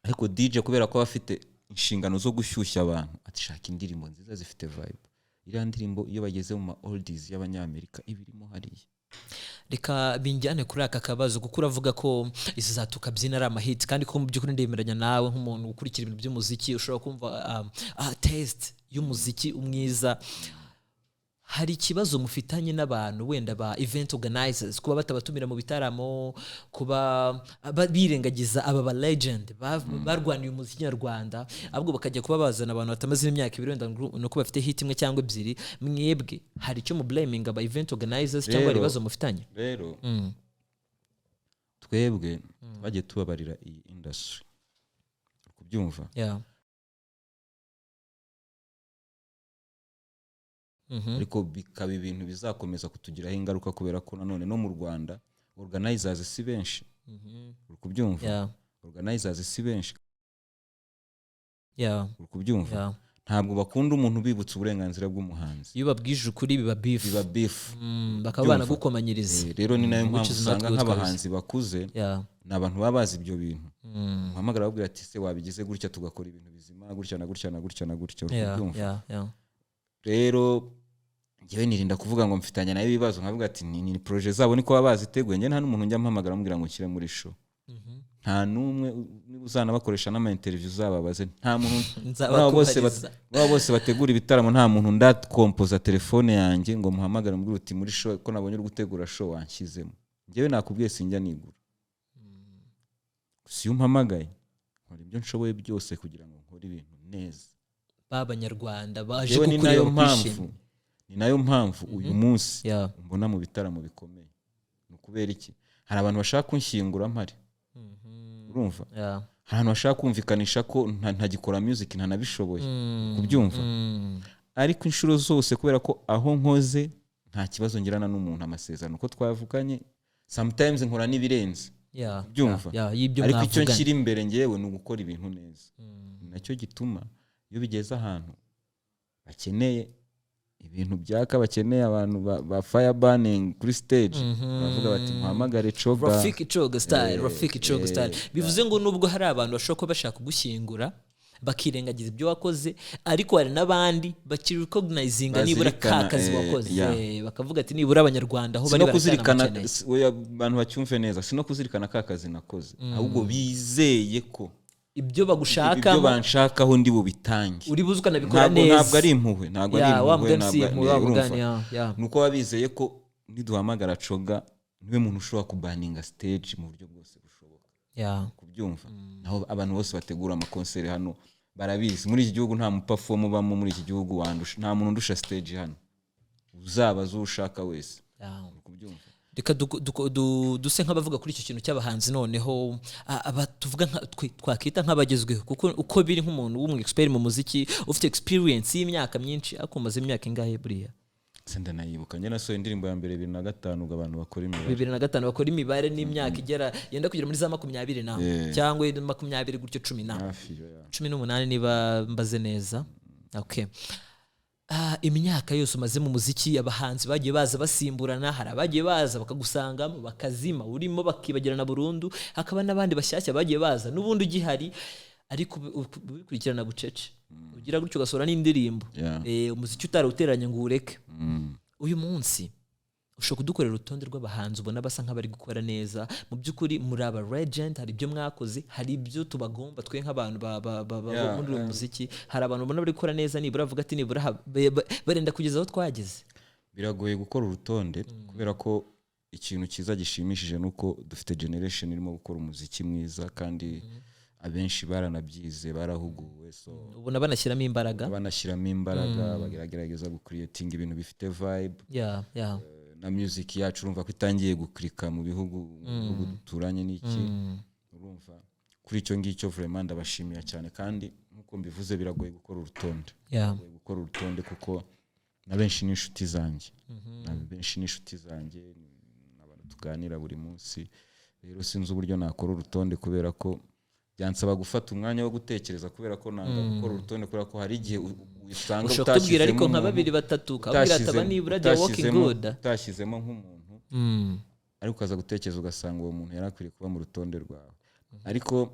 ariko DJ kubera ko aba afite inshingano zo gushyushya abantu, ati: "Shaka indirimbo nziza zifite vibe." Iriya ndirimbo iyo bageze mu ma oldies y'abanyamerika iba irimo hariya. Reka binjyane kuri aka kabazo, kuko uravuga ko izi za Tukabyina ari amahiti, kandi ko mu by'ukuri ndemeranya nawe nk'umuntu ukurikira ibintu by'umuziki, ushobora kumva taste y'umuziki mwiza. Hari ikibazo mufitanye n'abantu wenda ba event organizers, kuba batabatumira mu bitaramo, kuba birengagiza aba ba legend barwaniye umuziki nyarwanda, ahubwo bakajya kuba bazana abantu batamaze imyaka 2, wenda ngo ni uko bafite hit imwe cyangwa ebyiri? Mwebwe hari icyo mu blaming aba event organizers, cyangwa hari Rero- ibibazo mufitanye? Rero twebwe twagiye tubabarira iyi industry, uri kubyumva? Yeah. Ariko bikaba ibintu bizakomeza kutugiraho ingaruka, kubera ko nanone no mu Rwanda organizers si benshi, uri kubyumva? Yeah. Organizers si benshi, uri kubyumva? Yeah. Ntabwo bakunda umuntu ubibutsa uburenganzira bw'umuhanzi. Iyo babwije ukuri biba beef. Biba beef. Bakaba Byumva. banagukomanyiriza. Rero ni nayo Which mpamvu is not usanga good. nk'abahanzi bakuze, ni abantu baba bazi ibyo bintu, uhamagara babwira ati: "Se wabigize gutya, tugakora ibintu bizima gutya na gutya na gutya na gutya," uri kubyumva? Yeah. Rero njyewe nirinda kuvuga ngo mfitanye nayo ibibazo, nkavuga ati ni projet zabo, niko baba baziteguye. Njye nta n'umuntu njya mpamagara amubwira ngo nshyire muri show, nta n'umwe. Niba uzanabakoresha n'ama interview uzababaze, nta muntu muri abo bose Nzabakubariza. Muri abo bose bategura ibitaramo, nta muntu ndakompoza telefone yanjye ngo muhamagare mubwire uti: "Muri show, ko nabonye uri gutegura show, wanshyizemo?" Njyewe nakubwiye, sinjya nigura. Gusa iyo umpamagaye nkora ibyo nshoboye byose kugira ngo nkore ibintu neza. B'abanyarwanda baje Yewe ni kukureba nayo mpamvu, kwishima. ni nayo mpamvu uyu munsi umbona mu bitaramo bikomeye. Ni ukubera iki? Hari abantu bashaka kunshyingura mpari, urumva? Yeah. Hari abantu bashaka kumvikanisha ko ntagikora music, ntanabishoboye, kubyumva? Ariko inshuro zose, kubera ko aho nkoze nta kibazo ngirana n'umuntu, amasezerano uko twavuganye, sometimes nkora n'ibirenze. Byumva. Y'ibyo Ariko icyo mwavuganye. nshyira imbere ngewe ni ugukora ibintu neza. Ni nacyo gituma iyo bigeze ahantu bakeneye ibintu byaka, bakeneye abantu ba fire burning kuri stage, baravuga bati: "Muhamagare Coga." Rafiki Coga Style. Rafiki Coga Style. Bivuze ngo nubwo hari abantu bashobora kuba bashaka kugushyingura, bakirengagiza ibyo wakoze, ariko hari n'abandi bakirecognizinga nibura ka Bazirikana, kazi wakoze. Bakavuga ati nibura Abanyarwanda aho Si bari no kuzirikana baracyanamukeneye. Oya, abantu bacyumve neza, si no kuzirikana ka kazi nakoze, ahubwo bizeye ko ibyo ibyo bagushakamo banshakaho ndi bubitange. Uri buze ukanabikora Ntabwo neza. ntabwo ari impuhwe, ntabwo ari Ya, wa impuhwe. mugani si Ntabwo impuhwe, wa urumva? mugani, ya. Ni uko baba bizeye ko niduhamagara Coga, niwe muntu ushobora kuburninga stage mu buryo bwose bushoboka. Kubyumva, naho abantu bose bategura amakonseri hano barabizi, muri iki gihugu nta muperformer ubamo muri iki gihugu wandusha, nta muntu undusha stage hano, uzabaza uwo ushaka wese. Uri kubyumva? Reka duse nk'abavuga kuri icyo kintu cy'abahanzi noneho, aba tuvuga twe twakita nk'abagezweho, kuko uko biri nk'umuntu w'umu expert mu muziki ufite experience y'imyaka myinshi, ariko umaze imyaka ingahe buriya? Se ndanayibuka? Njye nasohoye indirimbo ya mbere 2005, ubwo abantu bakora imibare. 2005, bakora imibare, n'imyaka igera yenda kugera muri za 20 na cyangwa 20 gutyo, cumi na Hafi yo, ya. 18 niba mbaze neza. Okay. Imyaka yose umaze mu muziki, abahanzi bagiye baza basimburana, hari abagiye baza bakagusangamo bakazima urimo bakibagirana burundu, hakaba n'abandi bashyashya bagiye baza n'ubundi ugihari, ariko ubikurikirana bucece, ugira gutyo ugasohora n'indirimbo. Umuziki utarawuteranye ngo uwureke. Uyu munsi ushobora kudukorera urutonde rw'abahanzi ubona basa nk'abari gukora neza? Mu by'ukuri muri aba legend, hari ibyo mwakoze, hari ibyo tubagomba twe nk'abantu muri uyu muziki. Hari abantu ubona bari gukora neza, nibura bavuga ati nibura barenda kugeza aho twageze? Biragoye gukora urutonde, kubera ko ikintu cyiza gishimishije ni uko dufite generation irimo gukora umuziki mwiza, kandi abenshi baranabyize, barahuguwe, so Ubona banashyiramo imbaraga. Banashyiramo imbaraga, bagerageza gucreatinga ibintu bifite vibe. Na music yacu urumva ko itangiye guclicka mu bihugu duturanye n'iki. Urumva kuri icyo ngicyo vraiment ndabashimira cyane, kandi nk'uko mbivuze, biragoye gukora urutonde. Biragoye gukora urutonde kuko na benshi ni inshuti zanjye, na benshi ni inshuti zanjye, ni abantu tuganira buri munsi. Rero sinzi uburyo nakora urutonde, kubera ko byansaba gufata umwanya wo gutekereza, kubera ko nanga gukora urutonde, kubera ko hari igihe usanga Ushobora kutubwira ariko utashyizemo nka umuntu- babiri, batatu, ukabwira ati aba nibura they are working good. Utashyizemo nk'umuntu, ariko ukaza gutekereza ugasanga uwo muntu yari akwiriye kuba mu rutonde rwawe. Ariko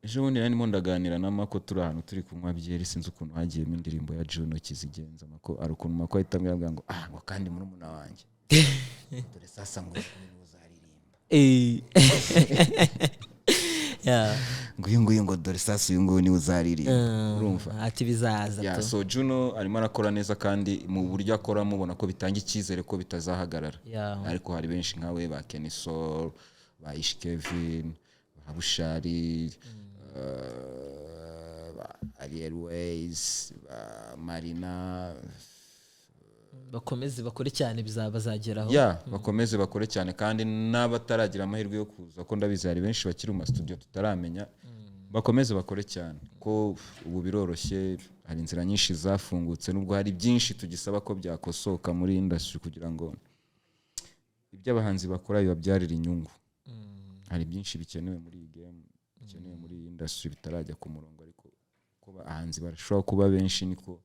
ejo bundi nari ndimo ndaganira na Mako, turi ahantu turi kunywa byeri, sinzi ukuntu hagiyemo indirimbo ya Juno Kizigenza. Mako ari ukuntu Mako ahita ambwira ngo: "Ah," ngo, "kandi murumuna wanjye, dore sasa," ngo, "uyu nguyu uzaririmba." Ngo uyu nguyu, ngo dore sasa uyu nguyu niwe uzaririmba, urumva? Ati bizaza. Yeah, tu. so Juno arimo arakora neza, kandi mu buryo akoramo ubona ko bitanga icyizere ko bitazahagarara. Ariko hari benshi nkawe, ba Kenny Sol, ba Ish Kevin, ba Bushali, ba Ariel Ways, ba Marina. Bakomeze bakore cyane, bazageraho. Ya, bakomeze bakore cyane, kandi n'abataragira amahirwe yo kuza, ko ndabizi hari benshi bakiri mu masitudiyo tutaramenya, bakomeze bakore cyane, ko ubu biroroshye, hari inzira nyinshi zafungutse, nubwo hari byinshi tugisaba ko byakosoka muri industry kugira ngo ibyo abahanzi bakora bibabyarire inyungu. Hari byinshi bikenewe muri iyi game, bikenewe muri iyi industry bitarajya ku murongo, ariko uko abahanzi barushaho kuba benshi, niko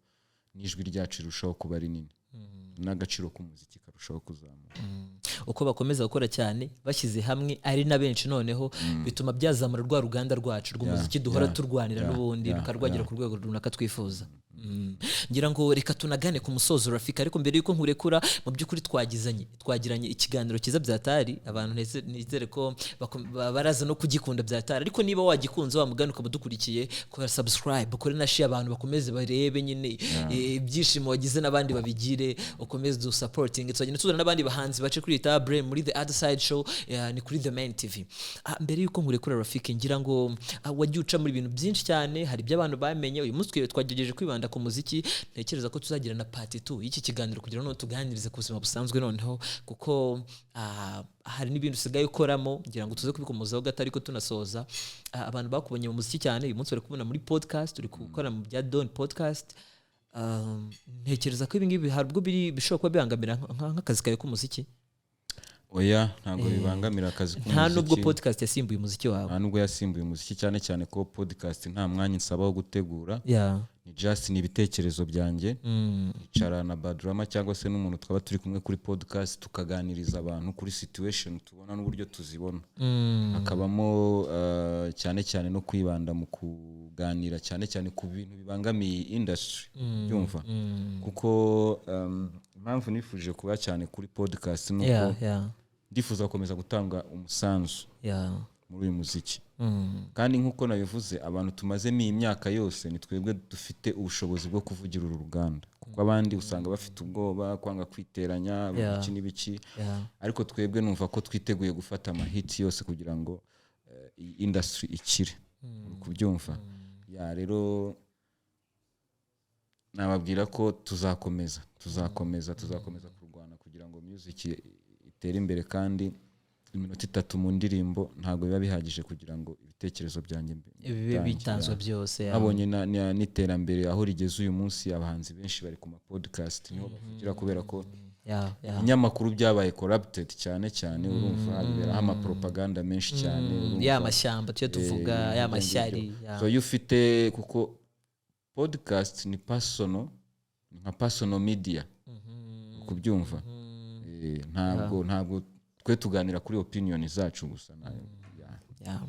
n'ijwi ryacu rirushaho kuba rinini, n'agaciro k'umuziki karushaho kuzamuka. Uko bakomeza gukora cyane bashyize hamwe ari na benshi, noneho bituma byazamura rwa ruganda rwacu rw'umuziki duhora turwanira n'ubundi rukarwagera ku rwego runaka twifuza. Ngira ngo reka tunagane ku musozo, Rafiki, ariko mbere yuko nkurekura, mu by'ukuri twagiranye ikiganiro cyiza byatari, abantu nizere ko baraza no kugikunda byatari. Ariko niba wagikunze, wa mugani, ukaba udukurikiye, kora subscribe, ukore na share, abantu bakomeze barebe nyine ibyishimo wagize n'abandi babigire, ukomeze du supporting. Tuzagenda tuzana n'abandi bahanzi bace kuri table muri The Other Side Show, ni kuri The Main TV. Mbere yuko nkurekura, Rafiki, ngira ngo wagiye uca muri ibintu byinshi cyane, hari ibyo abantu bamenye. Uyu munsi twagerageje kwibanda ku muziki. Ntekereza ko tuzagira na part 2 y'iki kiganiro kugira ngo tuganirize ku buzima busanzwe noneho, kuko hari n'ibintu usigaye ukoramo, ngira ngo tuze kubikomozaho gato. Ariko tunasoza, abantu bakubonye mu muziki cyane, uyu munsi bari kubona muri podcast, uri gukora mu bya Don Podcast. Ntekereza ko ibi ngibi hari ubwo biri bishobora kuba bibangamira nk'akazi kawe k'umuziki? Oya, ntabwo bibangamira akazi Nta nubwo k'umuziki. podcast yasimbuye umuziki wawe? Nta nubwo yasimbuye umuziki, cyane cyane ko podcast nta mwanya nsaba wo gutegura. Ni just ni ibitekerezo byanjye. Icara na Badrama cyangwa se n'umuntu twaba turi kumwe kuri podcast, tukaganiriza abantu kuri situation tubona n'uburyo tuzibona. Hakabamo cyane cyane no kwibanda mu kuganira cyane cyane ku bintu bibangamiye industry, byumva, kuko impamvu nifuje kuba cyane kuri podcast ni uko ndifuza gukomeza gutanga umusanzu muri uyu muziki. Kandi nk'uko nabivuze, abantu tumazemo iyi myaka yose ni twebwe dufite ubushobozi bwo kuvugira uru ruganda, kuko abandi usanga bafite ubwoba, kwanga kwiteranya, ibiki n'ibiki. Ariko twebwe numva ko twiteguye gufata amahiti yose kugira ngo iyi industry ikire. Uri kubyumva? Ya, rero nababwira ko tuzakomeza, tuzakomeza, tuzakomeza kurwana kugira ngo music itere imbere. Kandi iminota 3 mu ndirimbo ntabwo biba bihagije kugira ngo ibitekerezo byanjye bibe bitange. Bitanzwe byose, yeah. Nabonye n'iterambere aho rigeze uyu munsi, abahanzi benshi bari ku ma podcast, niho bavugira, kubera ko ibinyamakuru byabaye corrupted cyane cyane, urumva, biberaho amapropaganda menshi cyane, urumva. Ya mashyamba tujya tuvuga, ya ibyo mashyari. ngibyo. Yeah. So iyo ufite, kuko podcast ni personal, ni nka personal media, kubyumva. Ntabwo twe tuganira kuri opinion zacu gusa yeah.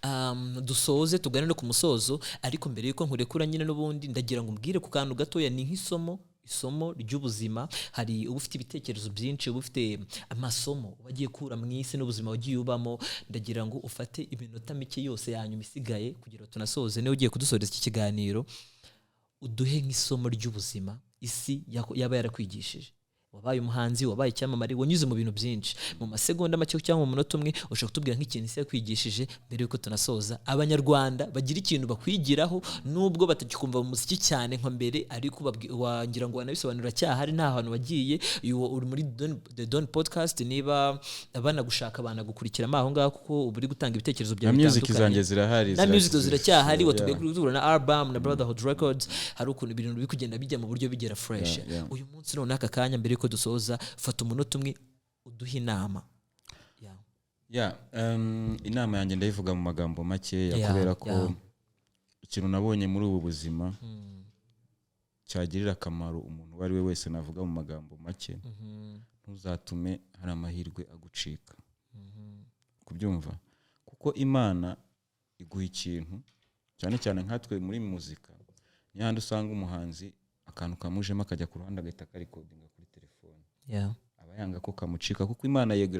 Yeah. Dusoze tugane no ku musozo, ariko mbere yuko nkurekura nyine n'ubundi ndagira ngo umbwire ku kantu gatoya, ni nk'isomo, isomo ry'ubuzima. Hari uba ufite ibitekerezo byinshi, uba ufite amasomo wagiye kura mu isi n'ubuzima wagiye ubamo. Ndagira ngo ufate iminota mike yose ya nyuma isigaye kugira ngo tunasoze, niba ugiye kudusoreza iki kiganiro, uduhe nk'isomo ry'ubuzima isi yaba yarakwigishije. Wabaye umuhanzi, wabaye icyamamare, wanyuze mu bintu byinshi. Mu masegonda make cyangwa mu munota umwe ushobora kutubwira nk'ikintu isi yakwigishije mbere yuko tunasoza, Abanyarwanda bagira ikintu bakwigiraho, nubwo batakikumva mu muziki cyane nka mbere, ariko wagira ngo wanabisobanura cyahari nta hantu wagiye. Uyu uri muri The Don Podcast, niba banagushaka banagukurikiramo aho ngaho, kuko uba uri gutanga ibitekerezo byawe Na music bitandukanye. zanjye zirahari. Na music ziracyahari. Watubwiye kuri guhura na album na Brotherhood Records, hari ukuntu ibintu biri kugenda bijya mu buryo bigera fresh. Uyu munsi none aka kanya, mbere yuko dusoza, fata umunota umwe uduhe inama. Yeah. Yeah, inama yanjye ndayivuga mu magambo makeya, kubera ko ikintu nabonye muri ubu buzima cyagirira akamaro umuntu uwo ari we wese, navuga mu magambo make: ntuzatume hari amahirwe agucika, kubyumva, kuko Imana iguha ikintu, cyane cyane nkatwe muri muzika, niyo handi usanga umuhanzi akantu kamujemo akajya ku ruhande agahita akarecordinga kuri telefone. Aba yanga ko kamucika, kuko Imana yego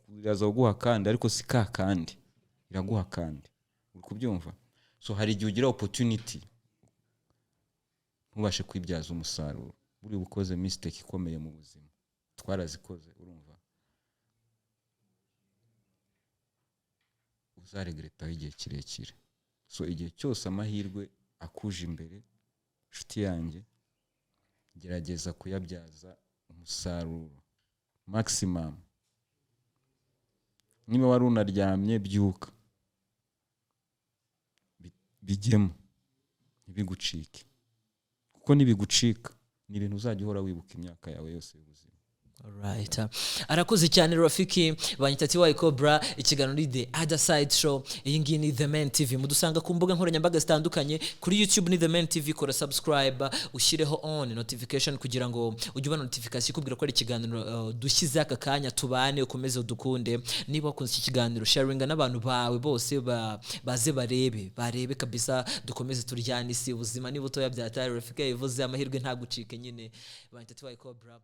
iraza kuguha kandi, ariko si ka kandi iraguha kandi, uri kubyumva? So hari igihe ugira opportunity ntubashe kwibyaza umusaruro, buri ukoze mistake ikomeye mu buzima. Twarazikoze, urumva, uzaregretaho igihe kirekire. So igihe cyose amahirwe akuje imbere, inshuti yanjye, gerageza kuyabyaza umusaruro maximum. Niba wari unaryamye, byuka. Bijyemo, ntibigucike, kuko nibigucika ni ibintu uzajya uhora wibuka imyaka yawe yose y'ubuzima. Alright. Arakoze cyane Rafiki, banyita TY Cobra. Ikiganiro ni The Other Side Show, iyi ngiyi ni The Man TV. Mudusanga ku mbuga nkoranyambaga zitandukanye, kuri YouTube ni The Man TV, kora subscribe, ushyireho on notification kugira ngo ujye ubona notification ikubwira ko ari ikiganiro dushyize aka kanya. Tubane, ukomeze udukunde. Niba wakunze iki kiganiro, sharinga n'abantu bawe bose baze barebe kabisa, dukomeze turyane isi. Ubuzima ni butoya byatari, Rafiki yabivuze, amahirwe ntagucike nyine. Banyita TY Cobra.